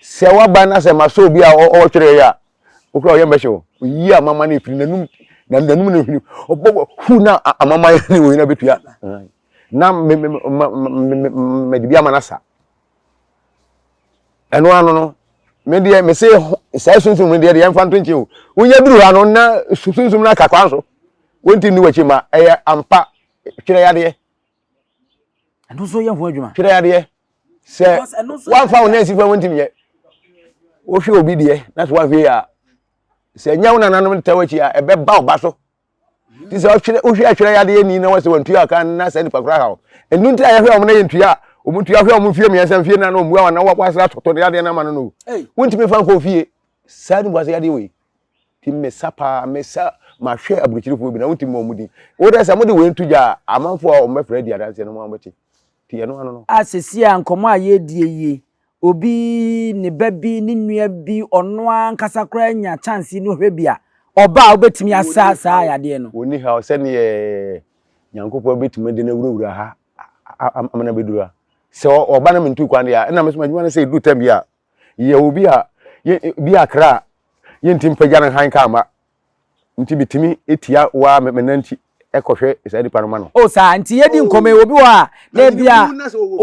sɛ waba na sɛ masɔ obi a ɔtwerɛ yɛ a wokura ɔyɛ mbɛhyɛ o oyi amama no efiri n'anum na n'anum na ehwini ɔbɔ hu na amama ne oyi na betua na me me me me me de bi ama na sa ɛno ano no me deɛ me se saa sunsum no deɛ deɛ yɛmfa nto nkyɛn o wonya duru ha no na sunsum no aka kwan so wonti nni w'akyi ma ɛyɛ ampa twerɛ yadeɛ ɛno nso yɛ ho adwuma twerɛ adeɛ sɛ woamfa wo nan si fam wontumi yɛ wohwɛ obi deɛ na sɛ woahwɛ a sɛ ɛnyɛ wo nananom ta w'akyi a ɛbɛba wo ba so nti sɛ wohwɛ wohwɛ atwerɛ yadeɛ ni na wɔsɛ wɔntua aka na sɛ nipa koraa haw ɛno nti a yɛhwɛ wɔn na yɛntua a wɔn ntua hwɛ wɔn mfie mmiɛnsa mfie nan na wɔn mua wɔn na wɔasra tɔtɔ ne yadeɛ no ama no no wontumi fa nkɔ fie saa ne buase yadeɛ wei Nti mesa paa, mesa mahwɛ aburokyirifoɔ bi na wontumi mmɔ wɔn din. Wo dɛ sɛ mode wei nto dwa a, amanfoɔ a wɔbɛfrɛ adi adanseɛ no mo ara mobɛte. Nti ɛno ano no. A Seesei a nkɔmmɔ a yɛredie yi, obi, ne ba bi, ne nua bi, ɔno ara ankasa koraa nya chance yi no hwɛ bi a, ɔba a wobɛtumi asa saa yadeɛ no. Wɔnni haw sɛdeɛ Nyankopɔn bɛtumi de no awurawura ha ama no abɛduru ha. Sɛ ɔba na mentu kwan deɛ a, ɛna me nso m'adwuma ne sɛ ɛduru tam bi a, Yɛ obi a yɛ bi akra a yɛnti mpagya no hann kaa ma nti bitumi tia waa me nanti kɔhwɛ saa nipa no ma no. Oh saa nti yɛdi nkɔmɔ yi obi wɔ a na ebi a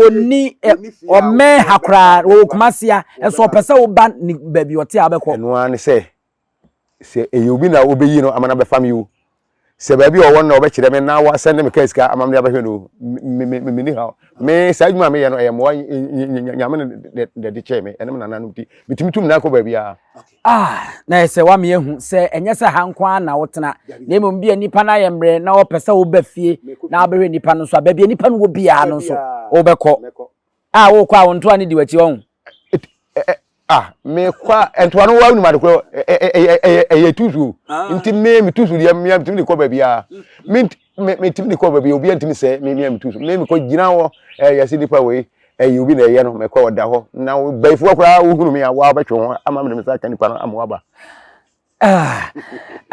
ɔni ɔmmɛn ha koraa ɔwɔ Kumasi a nso ɔpɛ sɛ woba ne baabi ɔte a wobɛkɔ. Ɛno ara ne sɛ sɛ ɛyɛ obi na wobɛyi no ama no abɛfa me o. Sɛ baabi a ɔwɔ no na ɔbɛkyerɛ me na wasɛnde me kaa sika ama me de abɛhwɛ no, me me me ni haw. Me saa adwuma a meyɛ no ɛyɛ mmoa Nyame na na de kyɛɛ me ɛne me nananom nti metumi tu me nan kɔ baabiara. Ah, na ɛsɛ wama yɛahu sɛ ɛnyɛ sɛ ha nko ara na wotena, na mmom bi a nipa no ayɛ mmerɛ na ɔpɛ sɛ woba fie na wabɛhwɛ nipa no nso a, baabi a nipa no wɔ biara no nso wobɛkɔ. A wokɔ a wo ntoa no di w'akyi ɔho. Ah, mekɔ a ntoa no wa nim ade korɔ ɛyɛ tusu nti me me tusu deɛ me metumi de kɔ baabiara me metumi de kɔ baabi obi ntumi sɛ me me tusu me mekɔ gyina hɔ ɛyɛ sɛ nipa wei ɛyɛ obi na ɛyɛ no mekɔ ɔda hɔ na bayifoɔ koraa wohunu me a wɔabɛtwe ho ama me de me nsa aka nipa no ama waba. Ah,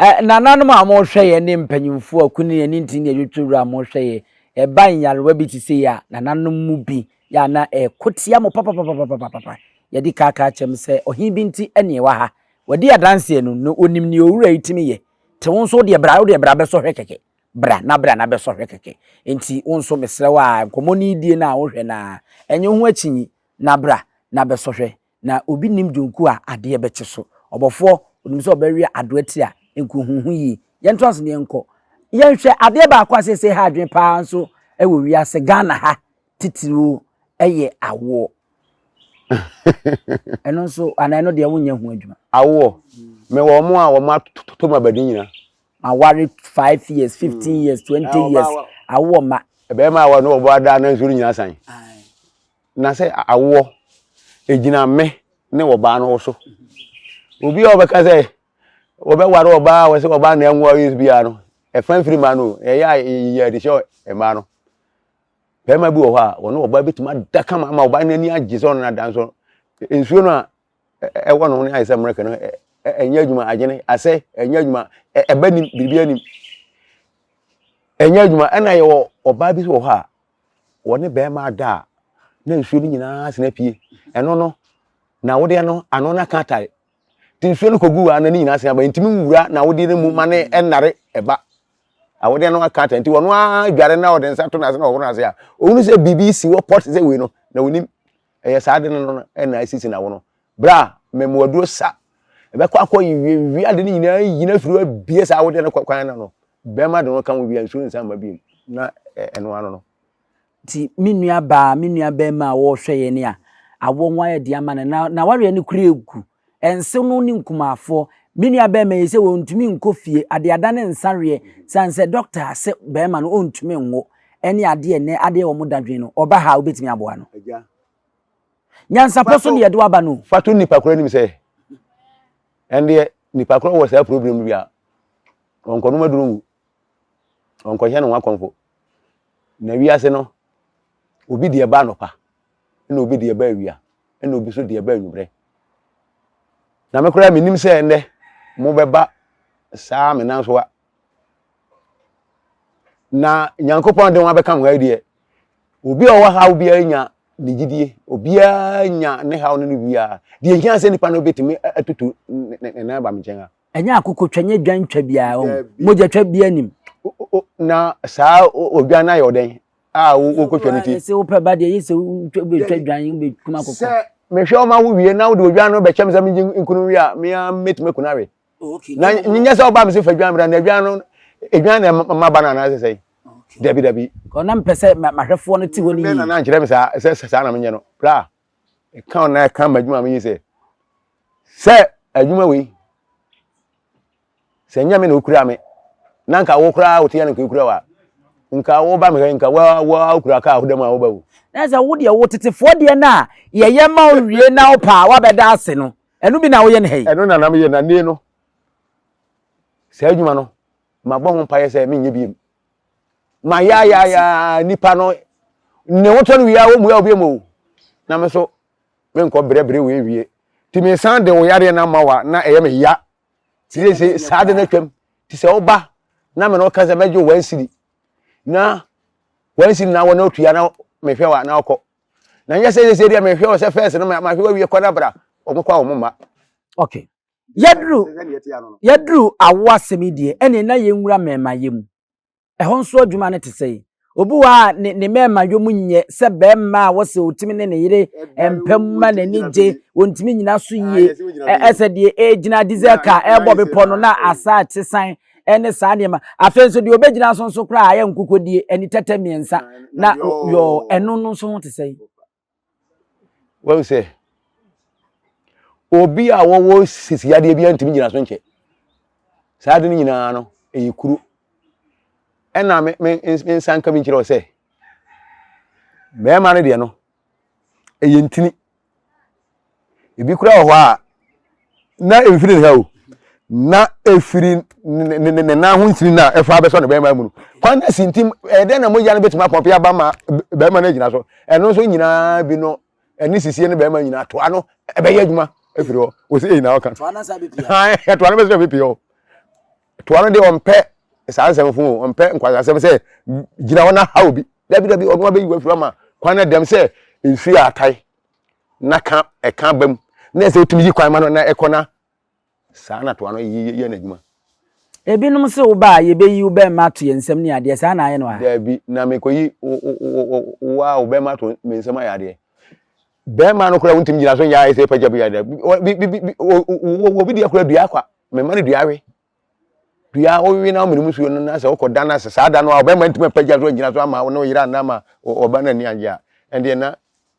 eh, nananom a wɔhwɛ yɛn ne mpanyimfoɔ akuni ne ntini ne adwotwo wura a wɔhwɛ yɛn, ɛba nyarewa bi te sɛ yi a, nananom mu bi yɛ a na ɛko tia mo papapapapapapa. Yɛde kaakaa kyɛm sɛ ɔhen bi nti ɛne ɛwɔ ha. Wadi adanseɛ no, na onim nea owura yi tumi yɛ. Te wo nso wodeɛ bra, wodeɛ bra bɛsɔ hwɛ kɛkɛ. Bra na bra na bɛsɔ hwɛ kɛkɛ. Nti wo nso mesrɛ wo a, nkɔmmɔ no die no a wohwɛ no a, ɛnyɛ wo ho akyinyi na bra na bɛsɔ hwɛ. Na obi nnim dwonku a adeɛ bɛkye so. Ɔbɔfoɔ, ɔnim sɛ ɔbɛwe adoa ti a, nku ho ho yie. Yɛntoa so na yɛnkɔ. Yɛnhwɛ adeɛ baako a seesei ha adwene paa nso wɔ wiase, Ghana ha titiriw yɛ awoɔ. Ɛno nso, anaa ɛno deɛ wonyɛ ho adwuma? Awoɔ, mewɔ wɔn a wɔn atotɔ mu abadin nyina. Maware 5 years, 15 years, 20 years, awoɔ mma. Bɛrima a wɔne ɔbaa da na nsuo no nyina san. Na sɛ awoɔ, ɛgyina me ne ɔbaa no so. Obi a ɔbɛka sɛ wɔbɛware ɔbaa a wɔsɛ ɔbaa na ɛnwo ayɛ biara no, ɛfa mfiri mmaa no o, ɛyɛ a yɛyɛ de hyɛ mmaa no. Bɛrima bi wɔ hɔ a, wɔne ɔbaa bɛtumi ada kama ama ɔbaa no ani agye sɛ ɔno no ada nso nsuo no a ɛwɔ ne ho no ayɛ sɛ mmerɛkɛ no ɛnyɛ adwuma agyene asɛ ɛnyɛ adwuma ɛba nim biribi anim ɛnyɛ adwuma ɛna yɛwɔ ɔbaa bi so wɔ hɔ a wɔne bɛrima ada a, na nsuo no nyinaa asene apue. Ɛno no, na awodeɛ no ano no aka atare. Nti nsuo no kɔgu a na ne nyinaa asene aba. Ntumi nwura na awodeɛ no mu ma ne ɛnnare ɛba. Awodeɛ no aka atare. Nti ɔno ara dware na ɔde nsa to n'ase na ɔhoro n'ase a, ɔhunu sɛ biribi si hɔ pɔt sɛ wei no, na ɔnim. Ɛyɛ saa ade no no ɛna asisi n'awo no. Berɛ a mɛmoaduro sa, ɛbɛkɔ akɔ wia ade no nyinaa nyina firi hɔ abie saa awodeɛ no kwan no ano. Bɛrima de no ka ho bi a nsuo nsan mma bio na ɛno ano no. Nti me nua baa, me nua bɛrima a wɔrehwɛ yɛn a awoɔ ho ayɛ den ama no na n'awareɛ no kura egu. Ɛnsew no ne nkumaafoɔ. Me nua bɛrima yi sɛ wɔntumi nkɔ fie, adeada ne nsaweɛ sane sɛ dɔkta se bɛrima no ɔntumi nwo ɛne adeɛ nnɛ adeɛ wɔn dadwen no ɔba ha a wobɛtumi aboa no. Nyansapɔ so ne yɛde waba no. Fa to nipa korɔ anim sɛ ɛndeɛ nipa korɔ wɔ saa problem bi a Ɔnkɔnom aduro ngu. Ɔnkɔhyɛ ne ho akɔmfo. Na wiase no, obi deɛ ba anɔpa, ɛna obi deɛ ba awia, ɛna obi nso deɛ ba anwummerɛ. Na me koraa menim sɛ ɛnnɛ mobɛba saa me nan so a. Na Nyankopɔn de ho abɛka mo ha yi deɛ, obi a ɔwɔ haw biara nya ne gyidie, obiara nya ne haw no no biara. Deɛ ehia sɛ nipa no bɛtumi atutu ne nan aba me nkyɛn a. Ɛnyɛ akokotwa, nyɛ dwantwa biara, wɔn mogyatwa biara nim. Na saa odwan no ayɛ ɔdɛn a wokotwa no ti? Sɛ wopɛ ba deɛ, yɛ sɛ wobɛtwa dwan, wobɛkum akokɔ. Sɛ mehwɛ ɔma wo wie na wode odwan no bɛkyɛ me sɛ megye nkunu wie a, me ara mɛtumi aku no awe. Na nyɛ sɛ wobaa me sɛ fa dwan bra, na dwan no, edwan na ɛma ba no anaasɛ sɛn? Dabi dabi. Ɔna mpɛ sɛ mahwɛfoɔ no te hɔ no yie. Me nana nkyerɛ me saa sɛ saa na menyɛ no. Bra, ɛka na ɛka m'adwuma meyɛ sɛ Sɛ adwuma wei, sɛ nyɛ me na okura me, na nka wo koraa wote yɛ no nka ekura wa, nka wo ba me hɛ, nka wa wa okura kaa ahoda mu a woba wo. Na sɛ wo deɛ wo tetefoɔ deɛ no a yɛyɛ ma wo wie na wo paa wabɛda ase no, ɛno bi na woyɛ no ha yi. Ɛno na na meyɛ na nie no, saa adwuma no, mabɔ ho mpaeɛ sɛ menyɛ biem. Ma yaayaaya nipa no, ne ho tɔ no wie a wɔmmua wo biom o, na me so menkɔ brɛbrɛ wei nwie nti mesan de wo yareɛ no ama wo a na ɛyɛ me ya nti sɛ saa de no atwam nti sɛ woba na me ne woka sɛ mɛgye wo wansiri na wansiri na wɔ na otua na mehwɛ wa na wokɔ na nyɛ sɛ sɛ deɛ mehwɛ wo sɛ fɛs no mahwɛ wawie kɔ na bra wɔn kɔ a wɔn mma. Okay. Yɛduru yɛduru awo asɛm yi deɛ ɛne na yɛnwura mmɛɛmayɛ mu. Ɛhɔ nso adwuma no te sɛn? Obi wɔ hɔ a, ne ne mmarima mu nyɛ sɛ barima a wɔsɛ ɔtumi ne ne yere mpa mu ma n'ani gye, ɔntumi nnyina so yie, ɛsɛ deɛ ɛregyina diesel car ɛrebɔ bepɔ no na asa ate san. ne saa nneɛma. Afei nso deɛ ɔbɛgyina so nso koraa ayɛ nkokodie ani tɛtɛ mmiɛnsa na yɔɔ ɛno no nso ho te sɛ. Wɔn sɛ obi a wɔwɔ sisi yadeɛ bi ntumi gyina so nkyɛ saa ade no nyinaa no ɛyɛ kuro ɛna me me nsa nka bi nkyerɛ wɔ sɛ bɛrima no deɛ no ɛyɛ ntini Ebi koraa wɔ hɔ a, na ɛmfiri ne ha o, na ɛfiri ne ne nan ho ntini no a ɛfa abɛsɔ ne bɛrima mu no. Kwan no asi nti, ɛyɛ dɛn na mogya no bɛtumi apɔmpe aba ma bɛrima no agyina so? Ɛno nso nyinaa bi no, ɛne sisie ne bɛrima nyinaa toa no ɛbɛyɛ adwuma afiri hɔ. Wɔsi eyi na ɔka. Toa no sa bɛpia. Toa no bɛsɛ bɛpia hɔ. Toa no deɛ ɔmpɛ saa nsɛm fo o, ɔmpɛ nkwasasɛm sɛ gyina hɔ na ha obi. Dabi dabi, ɔno abɛyi wafiri ama kwan no dɛm sɛ nsuo a atae na ka ɛka ba mu na ɛsɛ wotumi yi kwan ma no na ɛkɔ na saa na toa no yɛ n'adwuma. Ebinom se wo ba a yɛbɛyi wo bɛmma ato yɛn nsam ne adeɛ, saa na ayɛ no a? Dabi, na mekɔyi wo a wo bɛmma ato me nsam ayɛ adeɛ. Bɛrima no koraa wontumi gyina so nyɛ ayɛ sɛ pagya bi adeɛ. Obi deɛ koraa dua kwa, mema no dua we. Dua wowe na womene mu nsuo no na sɛ wokɔ da no ase saa da no a ɔbɛrima ntumi apagya so agyina so ama wo ne wo yere anaa ma ɔba no ani agye a, ɛndeɛ na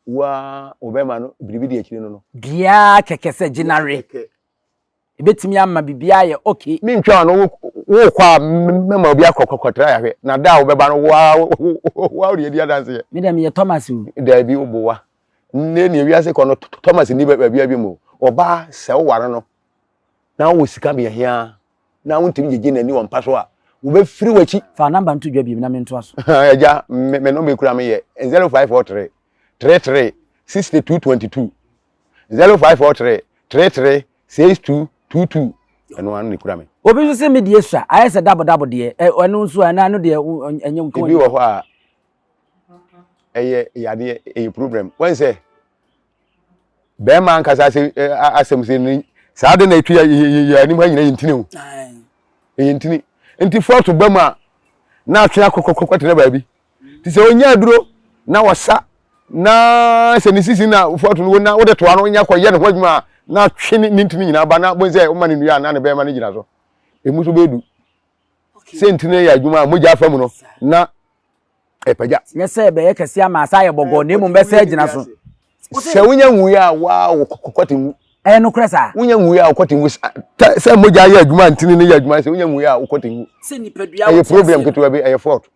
wo ara wo bɛrima no biribi di akyire no no. Dua kɛkɛ sɛ gyina we. Ɛbɛtumi ama biribiara ayɛ okay. Mentwa w'ano, wokɔ a mɛma obi akɔ kɔtra yɛ ahwɛ, na da a wobɛba no wo ara wo ara wode adi adanseɛ. Me deɛ meyɛ Thomas o. Daabi woboa. Nnɛ nea wiase kɔ no Thomas nni baabiara bio o. Ɔbaa sɛ woware no na wowɔ sika mmiɛnhia na wontumi gyegye n'ani wɔ mpa so a, wobɛfiri w'akyi. Fa number no to dwa bio na mentoa so. Agya, me me nɔmba ekura me yɛ 0543 33 62 22 0543 33 62 22 ɛno ano na ekura me. Obi nso sɛ me deɛ sua ayɛ sɛ dabo dabo deɛ ɛno nso ɛno ano deɛ ɛnyɛ nko. Ebi wɔ hɔ a ɛyɛ yadeɛ ɛyɛ problem wɔn sɛ bɛrima ankasa ase asɛm sɛ ne saa de na etu yɛ yɛ anim ha nyina yɛ ntini o ɛyɛ ntini nti fɔɔto ba mu a na atwe akɔkɔkɔ tena baabi te sɛ onya aduro na wɔsa na sɛ ne sisi na fɔɔto no na wode toa no nya kɔyɛ ne ho adwuma a na atwe ne ntini nyinaa ba na bon sɛ woma ne nnua a na ne bɛrima no gyina so emu nso bɛdu sɛ ntini yɛ adwuma a mogya afa mu no na ɛpagya. Nyɛ sɛ ɛbɛyɛ kɛse ama asa ayɛ bɔgɔɔ na mmom bɛsɛ agyina so. Sɛ wonya nwui a waa wo kɔte nwu. Ɛyɛ nokorɛ saa. Wonya nwui a wo kɔte nwu sɛ mogya yɛ adwuma ntini no yɛ adwuma sɛ wonya nwui a wo kɔte nwu. Sɛ nipadua ɛyɛ problem ketewa bi ɛyɛ fault.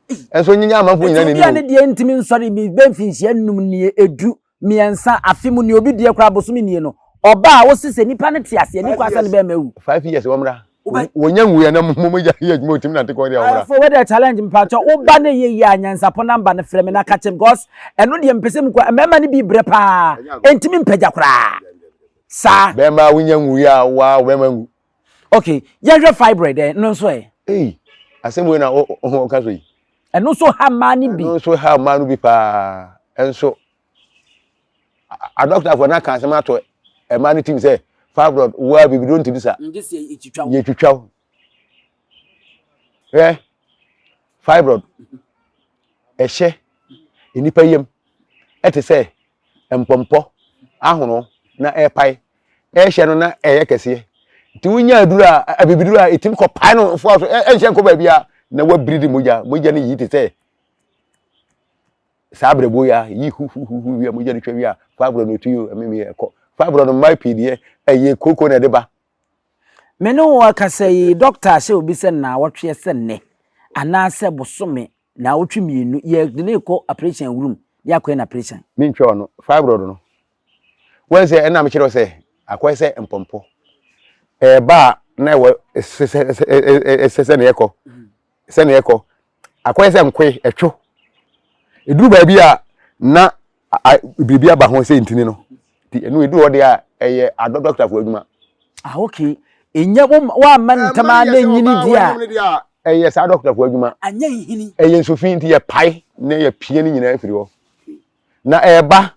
Ɛnso nyinya amanfo nyina n'anim. Obi a ne deɛ ntumi nsɔre bi bɛ mfinhyia nnum nie edu mmiɛnsa afe mu nie obi deɛ koraa bosome nie no ɔba a wose sɛ nipa no te aseɛ ne kwan sɛ ne bɛrima awu. 5 years wɔn mmra. Wɔnya nwuiɛ na mo mogya yɛ adwuma ɔtumi nante kɔ deɛ wɔmmra. Fo wei deɛ challenge mpakyɛ wo ba no yɛ yie a nyansapɔ number no frɛ me na ka kyerɛ me because ɛno deɛ mpɛ sɛ mekɔ mmarima no bi brɛ paa ɛntumi mpagya koraa saa. Bɛrima wonya nwuiɛ a waa bɛrima nwu. Okay yɛhwɛ fibroid ɛ no nso ɛ. Ei asɛm wei na ɔka so yi. Ɛno nso ha mmaa no bi. Ɛno nso ha mmaa no bi paa ɛnso adɔkotafoɔ no aka asɛm ato mmaa no tim sɛ fibroid wo a bibiduro ntumi sa yɛtwitwa wo hwɛ fibroid ɛhyɛ nnipa yam ɛte sɛ mpɔmpɔ ahono na ɛrepae ɛhyɛ no na ɛyɛ kɛseɛ nti wonya aduro a abibiduro a ɛtumi kɔpae no foa so ɛnhyɛ nkɔ baabi a na wabiri de mogya mogya no yi te sɛ Saa abrɛbɔ yi a yi huhuhuhu wie a mogya no twa wie a fibroid no tu yi ɛmeme ɛkɔ. Fibroid no mmaa pii deɛ ɛyɛ kooko na ɛde ba. Me ne wo rekasa yi, dɔkta ahyɛ obi sɛ naawɔtweɛ sɛ nnɛ anaasɛ bosome naawɔtwe mmienu yɛde no rekɔ operation room na yɛakɔyɛ no operation. Mentwa ɔno, fibroid no. Wɔn sɛ ɛna mekyerɛ wo sɛ akɔyɛ sɛ mpɔmpɔ. Ɛɛba a na ɛwɔ sɛ sɛ sɛ sɛ na ɛkɔ. Sɛnea ɛkɔ akɔyɛ sɛ nkoe ɛtwo ɛduru baabi a na biribi aba ho sɛ ntini no nti ɛno ɛduru hɔ deɛ a ɛyɛ adɔ dɔktafoɔ adwuma. Ah okay ɛnyɛ woamma ntɛm a na ɛnyini deɛ a ɛyɛ saa dɔktafoɔ adwuma. Anyɛ nhini. Ɛyɛ nsofi nti yɛpae na yɛpie no nyinaa firi hɔ. Na ɛreba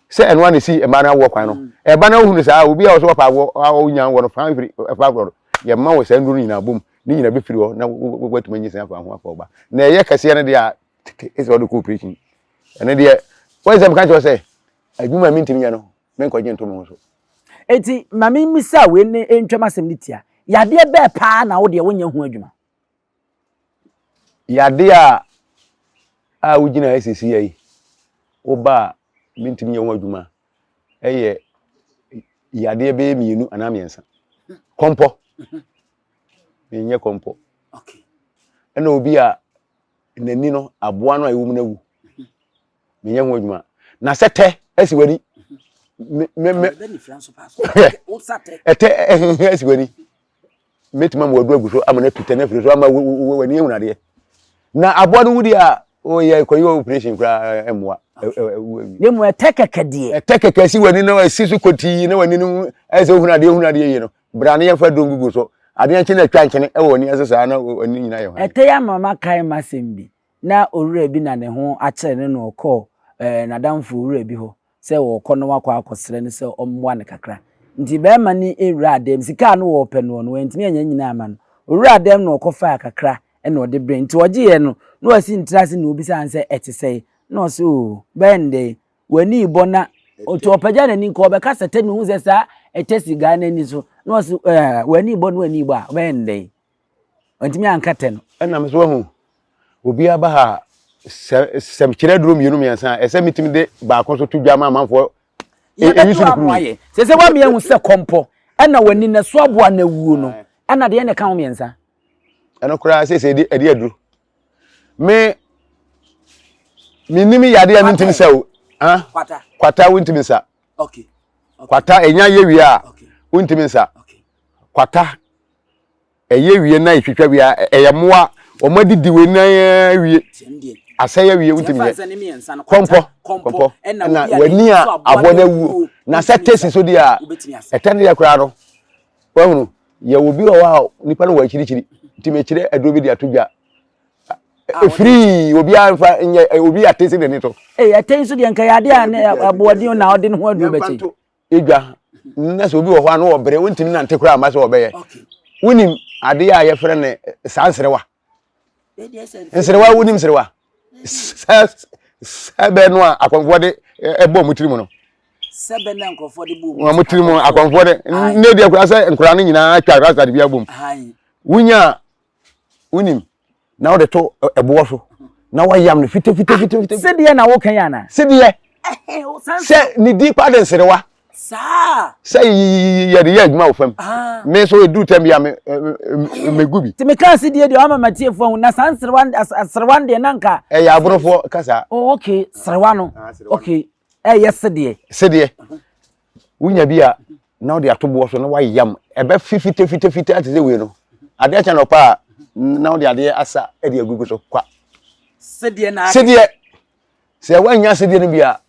sɛ ɛno ara na esi mmaa no awoɔ kwan no. Ɛreba na wohunu saa obi a ɔsɛ wɔpa awoɔ a ɔnya wɔ no fa mfiri fa agorɔ no yɛma wɔ saa nnuro no nyinaa bom ne nyinaa bɛfiri hɔ na woatumi anyinsɛn afa ho afa ɔba. Na ɛyɛ kɛseɛ no deɛ a tete sɛ wɔde kɔ operation. Ɛno deɛ wɔn sɛ meka kyerɛ sɛ adwuma a mentumi nyɛ no menkɔgye nto me ho so. Enti ma memmisa wei ne ntwam asɛm no tia. Yadeɛ bɛɛ paa na wo deɛ wonyɛ ho adwuma? Yadeɛ a a wogyina ha sisi yi, woba a mentumi nyɛ ho adwuma ɛyɛ yadeɛ bɛyɛ mmienu anaa mmiɛnsa. Kɔmpɔ. Menyɛ kɔmpɔ. Ɛna obi a n'ani no aboa no a ɛwɔ mu no awu. Menyɛ ho adwuma. Na sɛ tɛ asi w'ani. Me me me. Ɛtɛ asi w'ani. Mɛtumi ama wadu agu so ama no atu tɛ no afiri so ama w'ani ahunu adeɛ. Na aboa no wu deɛ a ɔyɛ kɔyɛ operation koraa mmoa. Ne mu ɛtɛ kɛkɛ deɛ. Ɛtɛ kɛkɛ si w'ani na ɛsi so kɔtii na w'ani no ɛsɛ ohunu adeɛ ohunu adeɛ yie no. Bra ne yɛmfa aduro ngugu so. Adeɛ nkye na atwa nkyene wɔ w'ani ase saa na w'ani nyinaa yɛ hwan. Ɛtɛ yi ama makae m'asɛm bi. Na owura bi na ne ho akyere no na ɔkɔɔ eh, n'adamfo owura bi hɔ sɛ ɔrekɔ na wakɔ akɔsrɛ no sɛ ɔmmoa no kakra. Nti barima no wuraa dɛm, sika a na ɔrepɛ noɔ no, wantumi annya nyinaa amma no. Owuraa dɛm na ɔkɔfaa kakra na ɔde brɛɛ no. Nti ɔgyeeɛ no, na wasi ne tiri ase na ɔbisaa no sɛ ɛte sɛn? Na ɔse oo, bɛyɛ no dɛn? W'ani rebɔ na nti ɔpagya n'ani nka ɔbɛka sɛ tɛ na ohu sɛ saa ɛtɛ si gaa n'ani so na ɔse ɛɛ w'ani rebɔ na w'ani rebɔ a ɔbɛyɛ no dɛn? Ɔntumi anka tɛ no. Ɛna me so wahu obiara ba ha sɛ sɛ mekyerɛ aduro mmienu mmiɛnsa a ɛsɛ metumi de baako nso to dwa ma amanfoɔ yɛbɛto ano ayɛ sɛ sɛ wame ahu sɛ kɔmpɔ ɛna w'ani na so aboa na wuo no ɛna deɛ na ɛka ho mmiɛnsa. Ɛno koraa sɛ sɛ ɛde aduro me menim yadeɛ a mentumi sa o ah kwata wontumi nsa kwata ɛnya yɛ wie a wontumi nsa kwata ɛyɛ wie na ɛtwitwa wie a ɛyɛ mmoa wɔn adidi wei nan awie asɛe awie wontumi yɛ kɔmpɔ kɔmpɔ ɛna w'ani a aboɔ no awuo na sɛ tesi so deɛ a ɛtɛ no deɛ koraa no Wahunu? Yɛwɔ bi wɔ hɔ a nipa no wɔ akyirikyiri nti mekyerɛ aduro bi de ato dwa. Efiri obiara nfa nyɛ obi ate si n'ani so. Ee ɛtɛ nso deɛ nka yɛ adeɛ a ne aboɔden na ɔde ne ho aduro bɛkyɛ. Edwa na sɛ obi wɔ hɔ a na ɔbrɛ wontumi nante koraa ama sɛ ɔbɛyɛ. Wonim adeɛ a yɛfrɛ no saa nserewa. Nserewa wonim nserewa sɛ sɛbɛ no a akɔmfoɔ de ɛbɔ wɔn tirim no. Sɛbɛ na nkurɔfoɔ de bɔ wɔn tirim akɔmfoɔ de ne deɛ koraa sɛ nkwadaa no nyinaa atwa rasta de bi abom. Wonya wonim na wode to ɛboɔ so na wayam no fitafitafitafita. Sedeɛ na woka yi ana? Sedeɛ. Sɛ ne din pa de nserewa. Saa. Sɛ yɛde yɛ adwuma wɔ fam. Me nso eduru tɛm bi a me megu bi. Ti me kaa sedeɛ deɛ wama matiefoɔ ahu na saa nserewa serewa deɛ na nka. Ɛyɛ aborofoɔ kasa. Oh okay serewa no okay ɛyɛ sedeɛ. Sedeɛ. Wonya bi a na wode ato boɔ so na wayam ɛbɛ fi fitafitafita te sɛ wei no adeɛ kyɛ nɔpa a na wode adeɛ asa de agugu so kwa sedeɛ na sedeɛ sɛ woanya sedeɛ no bi a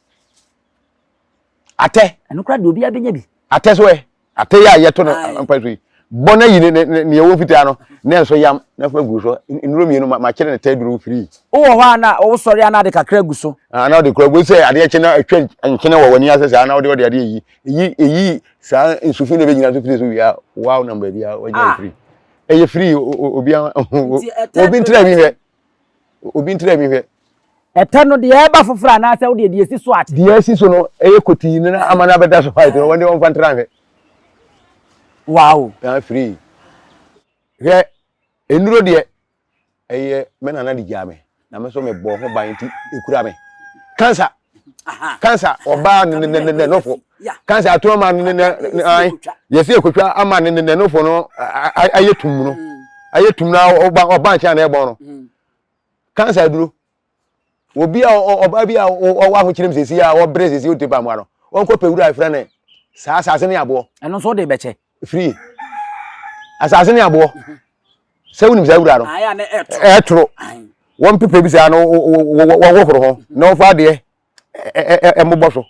atɛ ɛno koraa deɛ obiara bɛnya bi atɛ so ɛ Ate yi a yɛto no mpa so yi, bɔ na yi ne ne nea ɛwɔ fitaa no na nso yam na fa gu so. Nnuro mmienu ma makyerɛ ne tɛ duro firi. Wowɔ hɔ a na wosɔre a na ade kakra gu so. Ah, na ɔde kura gu sɛ adeɛ kye na atwa nkyene wɔ w'ani ase saa na wode ɔde adeɛ yi eyi eyi saa nsufi na ebɛgyina so firi so wie a wow nam baabi a wagya firi. Ɛyɛ firi obi obi ntira mi hwɛ. Obi ntira mi hwɛ. Ɛtɛ no deɛ ɛba foforɔ anaasɛ wodeɛ deɛ ɛsi so ate? Deɛ ɛsi so no ɛyɛ kotii no na ama no abɛda so white no wɔn deɛ wɔmfa ntra nhwɛ. Wow. Na free. Hwɛ nnuro deɛ ɛyɛ me nana de gyaa me na me nso mebɔɔ ho ban nti ekura me. Cancer. Cancer ɔbaa ne ne ne ne nofo. Cancer ato ama ne ne ne an yɛsi ekotwa ama ne ne ne nofo no ayɛ tum no. Ayɛ tum na ɔba ɔba nkyɛn na ɛbɔn no. Cancer aduro. Obi a ɔbaa bi a ɔwɔ ahokyerɛ mu sɛsi a ɔbrɛ sɛsi ɔnte pamua no, ɔnkɔ pɛ wura a ɛfrɛ no saa asase ne aboɔ. Ɛno nso wode bɛkyɛ. Firi asase ne aboɔ. Sɛ wonim saa wura no, ɛtoro. Wɔn pepɛ bi saa no wɔhohoro ho na wɔfa adeɛ mmobɔ so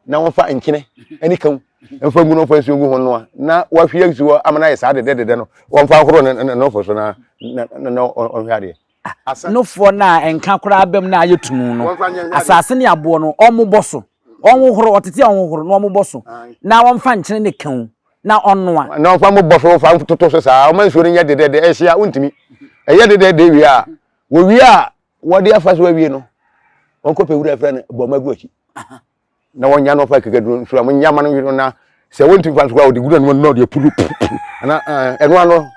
na wɔfa nkyene ne kaw mfa ngu no mfa nsuo ngu ho noa na wahwie agu hɔ ama no ayɛ saa dedɛdedɛ no wɔmfa nhoro ne nofo so na na na ɔnhwɛ adeɛ. Nofoɔ no a nka koraa bam na ayɛ tumu no, asase ne aboɔ no, wɔmmobɔ so, wɔnhohoro, ɔtete a wɔnhohoro na wɔmmobɔ so, na wɔmfa nkyene ne kaw na ɔnnoa. Na wɔmfa mmobɔ so, wɔmfa ntoto so saa, wɔma nsuo no nyɛ dedɛdɛ, ɛhye a wontumi. Ɛyɛ dedɛdɛ wie a, wɔwie a wɔde afa so awie no, wɔnkɔpɛ wura frɛ no bɔma gu akyi. Na wɔnya no ɔfa akekaduro nso a wɔnya ma no no na Sɛ wontumi fa nso koraa wɔde gu n'anom na ɔde apuru pupu ana ɛno ano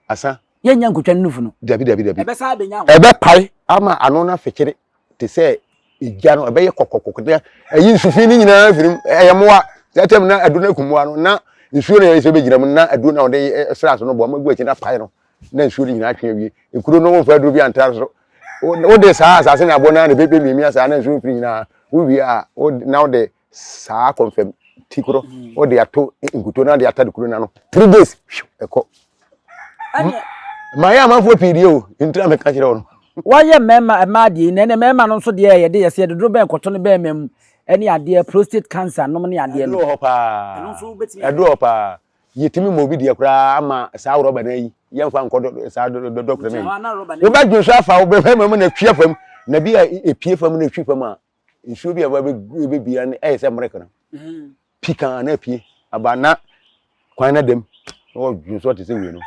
asa. Yɛnnya nkotwa ne nufu no. Dabi dabi dabi. Ɛbɛsan abɛnya ho. Ɛbɛpae ama ano no afekyere te sɛ egya no ɛbɛyɛ kɔkɔkɔkɔ na ɛyi nsufi no nyinaa firi mu ɛyɛ mmoa saa tam na aduro no akum mmoa no na nsuo no yɛ sɛ bɛgyina mu na aduro no a wɔde sra so no boa ma gu akyi na pae no na nsuo no nyinaa atwe awie ekuro no wɔmfa aduro bi antra so wode saa asase na aboɔ no ara na ɛbɛmiamia saa na nsuo mfiri nyinaa wowie a na wode saa kɔnfɛm ti korɔ wode ato nkuto na de atade kuro no ano 3 days ɛkɔ. Mayɛ amanfoɔ pii deɛ o, nti na meka kyerɛ wo no. Wayɛ mmarima mmaa deɛ yi na ɛnɛ mmarima no nso deɛ yɛde yɛsɛ yɛde duro bɛn kɔtɔ no bɛrima mu ɛne adeɛ prostate cancer nom ne adeɛ no. Ɛduro wɔ hɔ paa, ɛduro wɔ hɔ paa. Yɛtumi ma obi deɛ koraa ama saa rɔba no ayi, yɛmfa nkɔ saa dɔkota no ayi. Wobɛdwen so afa wo bɛrima mu na atwi afam, na bi a ɛpie fam na ɛtwi fam a, nsuo bi a ɛbɛbia no ɛyɛ sɛ mmerɛk no. Pi kan na apue aba na kwan no dam na wɔdwen so te sɛ wei no.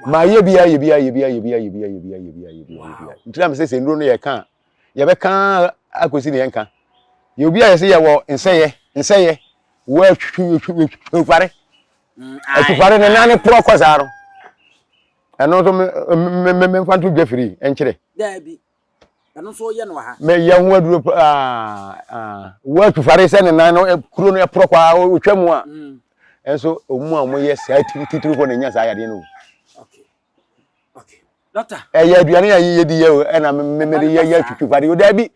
Ma yɛ bi ayɛ bi ayɛ bi ayɛ bi ayɛ bi ayɛ bi ayɛ bi ayɛ bi ayɛ bi. Nti na mesɛ sɛ nnuro no yɛka a yɛbɛka akɔsi ne yɛnka. Yɛ obi a yɛsɛ yɛwɔ nsɛyɛ nsɛyɛ wɔatwitwitwitware atwitware ne nan ne porɔ kɔ saa no ɛno nso memfa nto dwa firi nkyerɛ. Daabi. Ɛno nso woyɛ no wɔ ha? Meyɛ ho aduro paa. Woatufare sɛ ne nan no kuro no ɛporɔ kɔ a ɔtwa mu a. Ɛnso wɔn a wɔyɛ saa titiri hɔ na nya saa yadeɛ no o. Okay. Doctor. Ɛyɛ aduane a yɛdi yɛ o ɛna memede yɛ yɛ twitwifare o daabi.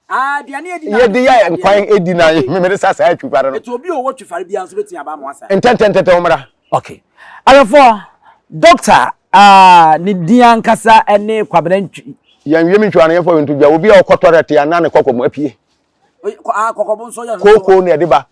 Ah, aduane yɛdi na yɛde yɛ nkwan edi na memede sa saa twifare no. Etu obi a ɔwɔ twifare biara nso betumi aba ama wasa. Ntɛntɛntɛntɛ wɔn mmra. Okay. Awɛfoɔ, doctor a ne din ankasa ne Kwabena Ntwi. Yɛn wiem ntwa no yɛmfa nto dwa. Obi a ɔkɔ tɔrɛte anaa ne kɔkɔ mu apue. Kɔkɔbo nso yɛ. Kooko na ɛde ba.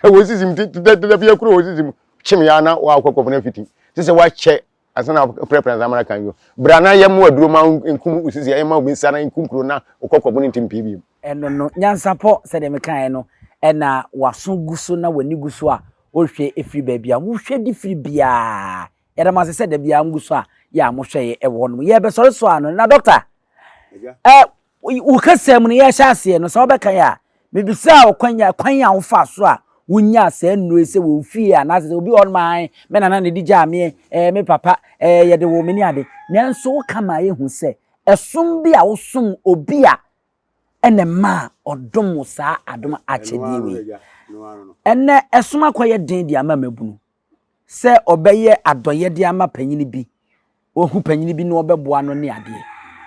Wɔ sisi mu tete fi akuro wɔ sisi mu kyem ya na wakɔ kɔkɔ no afiti. Te sɛ wakyɛ ansa na prɛprɛ ansa mara kan yo. Bra na yɛ mo aduro ma nkum wo sisi yɛ ma obi nsa na nkum kuro na kɔkɔbo no ntim pii bio. Ɛno no, nyansapɔ, sɛdeɛ mekaeɛ no, ɛna w'aso gu so na w'ani gu so a wohwɛ firi baabi a wohwɛ de firi biara. Yɛda mo ase sɛ da biara mo gu so a yɛ a mohwɛ yɛ wɔ hɔnom. Yɛrebɛsɔre so ano na dɔkta, ɛ wo kasa mu no yɛrehyɛ aseɛ no sɛ wobɛka yɛ a, mebisaa wo kwan a kwan a wofaa so a wonyaa saa nnuro yi sɛ wɔ wo fie anaasɛ sɛ obi wɔ hɔnom a me nana na ɛde gyaa meɛ, ɛɛ me papa, ɛɛ yɛde woo me ne ade. Nanso woka maa yɛhu sɛ ɛsom bi a wosom obi a ɛna ɛmaa ɔdom wo saa adom akyɛdeɛ wei. Ɛnɛ ɛsom akɔyɛ den de ama mmabunu sɛ ɔbɛyɛ adɔyɛ de ama panyini bi, ɔhu panyini bi na ɔbɛboa no ne adeɛ.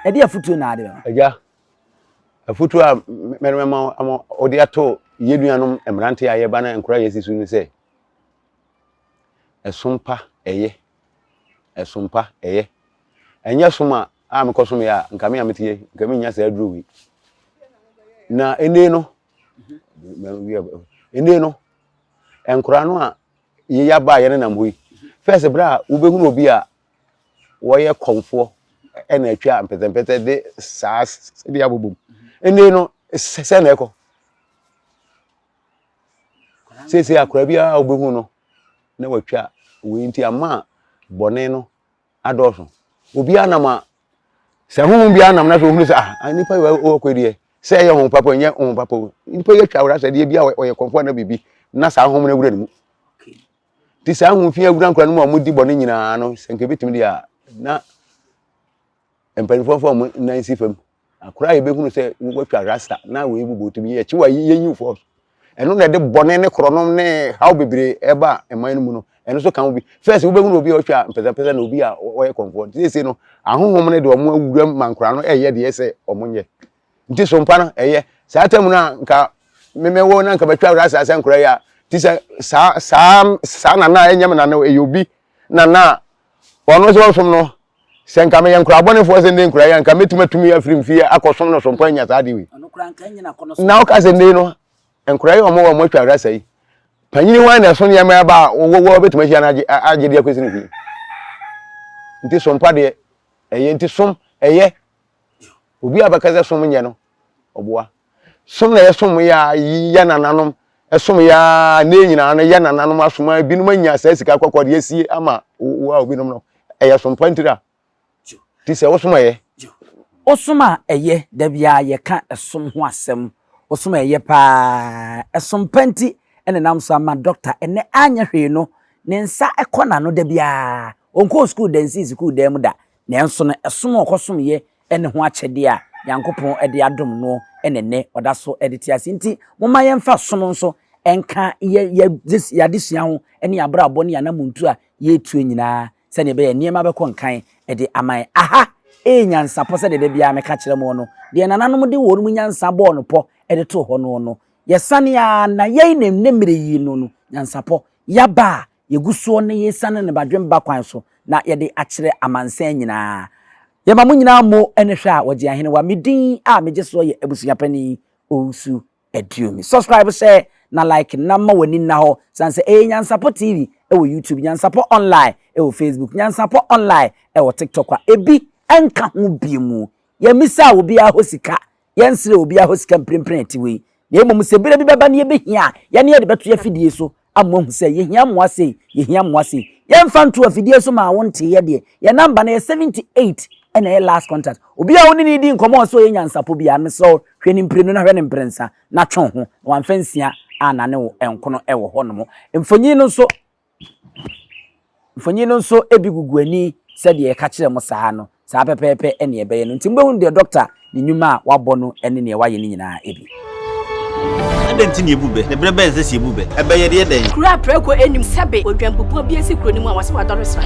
Ɛde afotuo na ade bɛma? Agya, afotuo a mɛde mɛma ama ɔde ato yɛn nuanom mmeranteɛ a yɛba na nkora yɛsi so ne sɛ, ɛsom pa ɛyɛ, ɛsom pa ɛyɛ. Ɛnyɛ som a a mekɔsomee a, nka me a mete yi, nka mennya saa aduro wei. Na ene no, ene no, nkora no a yɛyɛ aba a yɛnenam hɔ yi, fɛs berɛ a wobɛhunu obi a wɔyɛ kɔmfoɔ ɛna atwa mpɛtɛmpɛtɛ de saa de abobom. Ene no, sɛ na ɛkɔ. Seesei akora biara a wobɛhu no na watwa wei nti ama bɔne no adɔɔso. Obiara nam a, sɛ honhom biara nam na sɛ ohunu sɛ ah, nipa yi ɔkɔ deɛ, sɛ ɛyɛ honhom papa nyɛ honhom papa o, nipa yi atwa awura sɛ deɛ bi a ɔyɛ kɔmfoɔ na biribi na saa honhom no awura ne mu. Nti saa honhom fi awura nkora no mu a wɔdi bɔne nyinaa no, sɛ nka ebetumi deɛ a, na mpanimfoɔ mfa wɔn nan si fam. Akora a yɛbɛhunu sɛ watwa rasta na wei bobɔ tumi yɛkyi wa yɛnyi fɔ ɛno na ɛde bɔne ne korɔnom ne haw bebree ɛba ɛman no mu no ɛno nso ka ho bi first wobɛhunu obi a ɔtwa mpɛsɛmpɛsɛ na obi a ɔyɛ kɔmfoɔ nti seesei no ahohom no de wɔn awura ma nkora no ɛyɛ deɛ sɛ wɔn nyɛ nti so mpa no ɛyɛ saa tam no a nka memɛwɔ na nka bɛtwa rasta sɛ nkora yi a ti sɛ saa saa saa nana a ɛnyɛ me nana ɛyɛ obi nana a ɔno nso ɔsom no Sɛ nka meyɛ nkoraa bɔnefoɔ sɛ nnɛ nkoraa yi a, nka mɛtumi atumi afiri mfie akɔsom no so mpo anya saa adeɛ wei. Na woka sɛ nnɛ no, nkoraa yi a wɔwɔ wɔn atwa rasa yi, panyini hwan na ɛso nneɛma ɛba a wɔwɔ bɛtumi ahyia no agye agye de akɔsi ne fie. Nti som pa deɛ, ɛyɛ nti som ɛyɛ. Obi a bɛka sɛ som nyɛ no, ɔboa. Som na yɛsom yɛ a yɛ nananom som yɛ a ne nyinaa no yɛ nananom asom a ebinom anya saa sika kɔkɔɔ de asie ama wo a obinom no ɛyɛ som pa ntira ti sɛ wosom ɛyɛ. Wosom a ɛyɛ da biara yɛka ɛsom ho asɛm wosom a ɛyɛ paa ɛsom pa nti. na ɛnam so ama dɔkta ɛnnɛ anyɛ hwee no, ne nsa kɔ n'ano da biara. Ɔnkɔɔ sukuu da nsii sukuu dan mu da, nanso no ɛsom a ɔkɔsomyɛ ne ho akyɛdeɛ a Nyankopɔn de adom noɔ na ɛnnɛ ɔda so de te ase. Nti momma yɛmfa som nso nka yɛ yɛ yɛadesua ho ne yɛn abrabɔ ne yɛn anamontuo a yɛretuo nyinaa sɛdeɛ ɛbɛyɛ nneɛma bɛkɔ nkan de ama yɛn. Aha ɛyɛ nyansapɔ sɛdeɛ da biara meka kyerɛ mo no, deɛ nananom de wɔn nyansa bɔɔ no pɔ de too hɔ no no, yɛsane ara na yɛn na nnɛ mmerɛ yi no no nyansapɔ yɛaba a yɛgu soɔ na yɛresiane no badwemba kwan so na yɛde akyerɛ amansan nyinaa. Yɛma mo nyinaa mo ne hwɛ a wɔgye ahenewa. Me din a megye soɔ yɛ Abusuapanin Owusu Aduomi. Subscribe, share na like na ma w'ani nna hɔ sane sɛ ɛyɛ Nyansapɔ TV wɔ YouTube, Nyansapɔ Online wɔ Facebook, Nyansapɔ Online wɔ TikTok a ebi nka ho bio mu. Yɛmmisaa obiara hɔ sika, yɛnsrɛɛ obiara hɔ sika mprempren a ɛte wei, na mmom sɛ berɛ bi bɛba na yɛbɛhia a, yɛne yɛde bɛto yɛn afidie so ama moahu sɛ yɛhia mmoa sei, yɛhia mmoa sei. Yɛmfa nto afidie so maa wonteeɛ deɛ, yɛn number no yɛ 78 ɛna ɛyɛ last contact. Obi a wo ne no redi nkɔmmɔ a ɔsɛ ɔyɛ nyansapɔ biara no, mesrɛ wo, hwɛ no mprenu na hwɛ no mprɛnsa na twe wo ho na wamfa nsia annane wo nkono wɔ hɔnom. Mfonyin no nso. Mfonyin no nso bi gugu ani sɛdeɛ yɛka kyerɛɛ mo saa no, saa pɛpɛɛpɛ na ɛbɛyɛ no. Nti mobɛhunu deɛ dɔkta ne nnwuma a wabɔ no ne deɛ wayɛ no nyinaa bi. Adɛn nti na yebu bɛ, na bere bɛn na ɛsɛ sɛ yebu bɛ? Ɛbɛ yɛ deɛ dɛn? Kuro a prako nnim sɛbe odwanbubuo bi asi kuro no mu a wɔse wadɔre sra.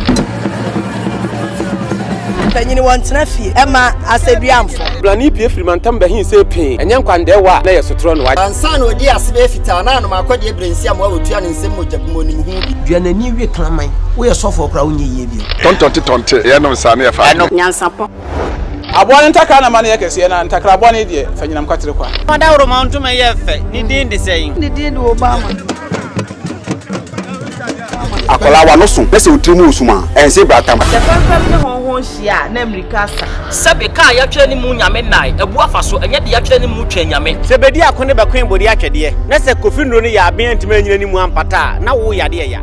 Mpanyin wɔntena fie mma asɛduamfo. Blani pue firi mantam bɛhe see pee, ɛnyɛ nkwandɛɛwa a na ɛyɛ sotorɔ no. Ansa na ɔdii ase bɛyɛ fitaa na anom akɔdeɛ berɛ nsi amoa wɔtua ne nsam mogya gu mu ɔnim ho bi. Dua n'ani we kraman. Woyɛ sɔfoɔ koraa wonyɛ yie bio. Tɔntɔnte tɔnte yɛnom saa ne yɛfa adwene. Nyansapɔ. Aboa no ntakra na ma no yɛ kɛseɛ, na ntakra bɔne deɛ, fa nyinam kwatere kwa. Ɔdawuroma ntoma yɛ fɛ, ne din de sɛn? Ne din de Obama. Akwadaa w'ano so na sɛ wo tiri mu resum a, ɛnse bratam. Sɛ fɛmfɛm ne hɔnhɔn hyia a, na mmirika asa. Sɛbe kaa yɛatwerɛ ne mu nyame nnae abu afa so, ɛnyɛ deɛ yɛatwerɛ ne mu twɛn nyame. Sɛ bedi ako ne bɛkoe bode atwɛdeɛ, na sɛ Kofi nnuro no yɛ aben antumi anyina ne mu ampata a, na wo yadeɛ ya.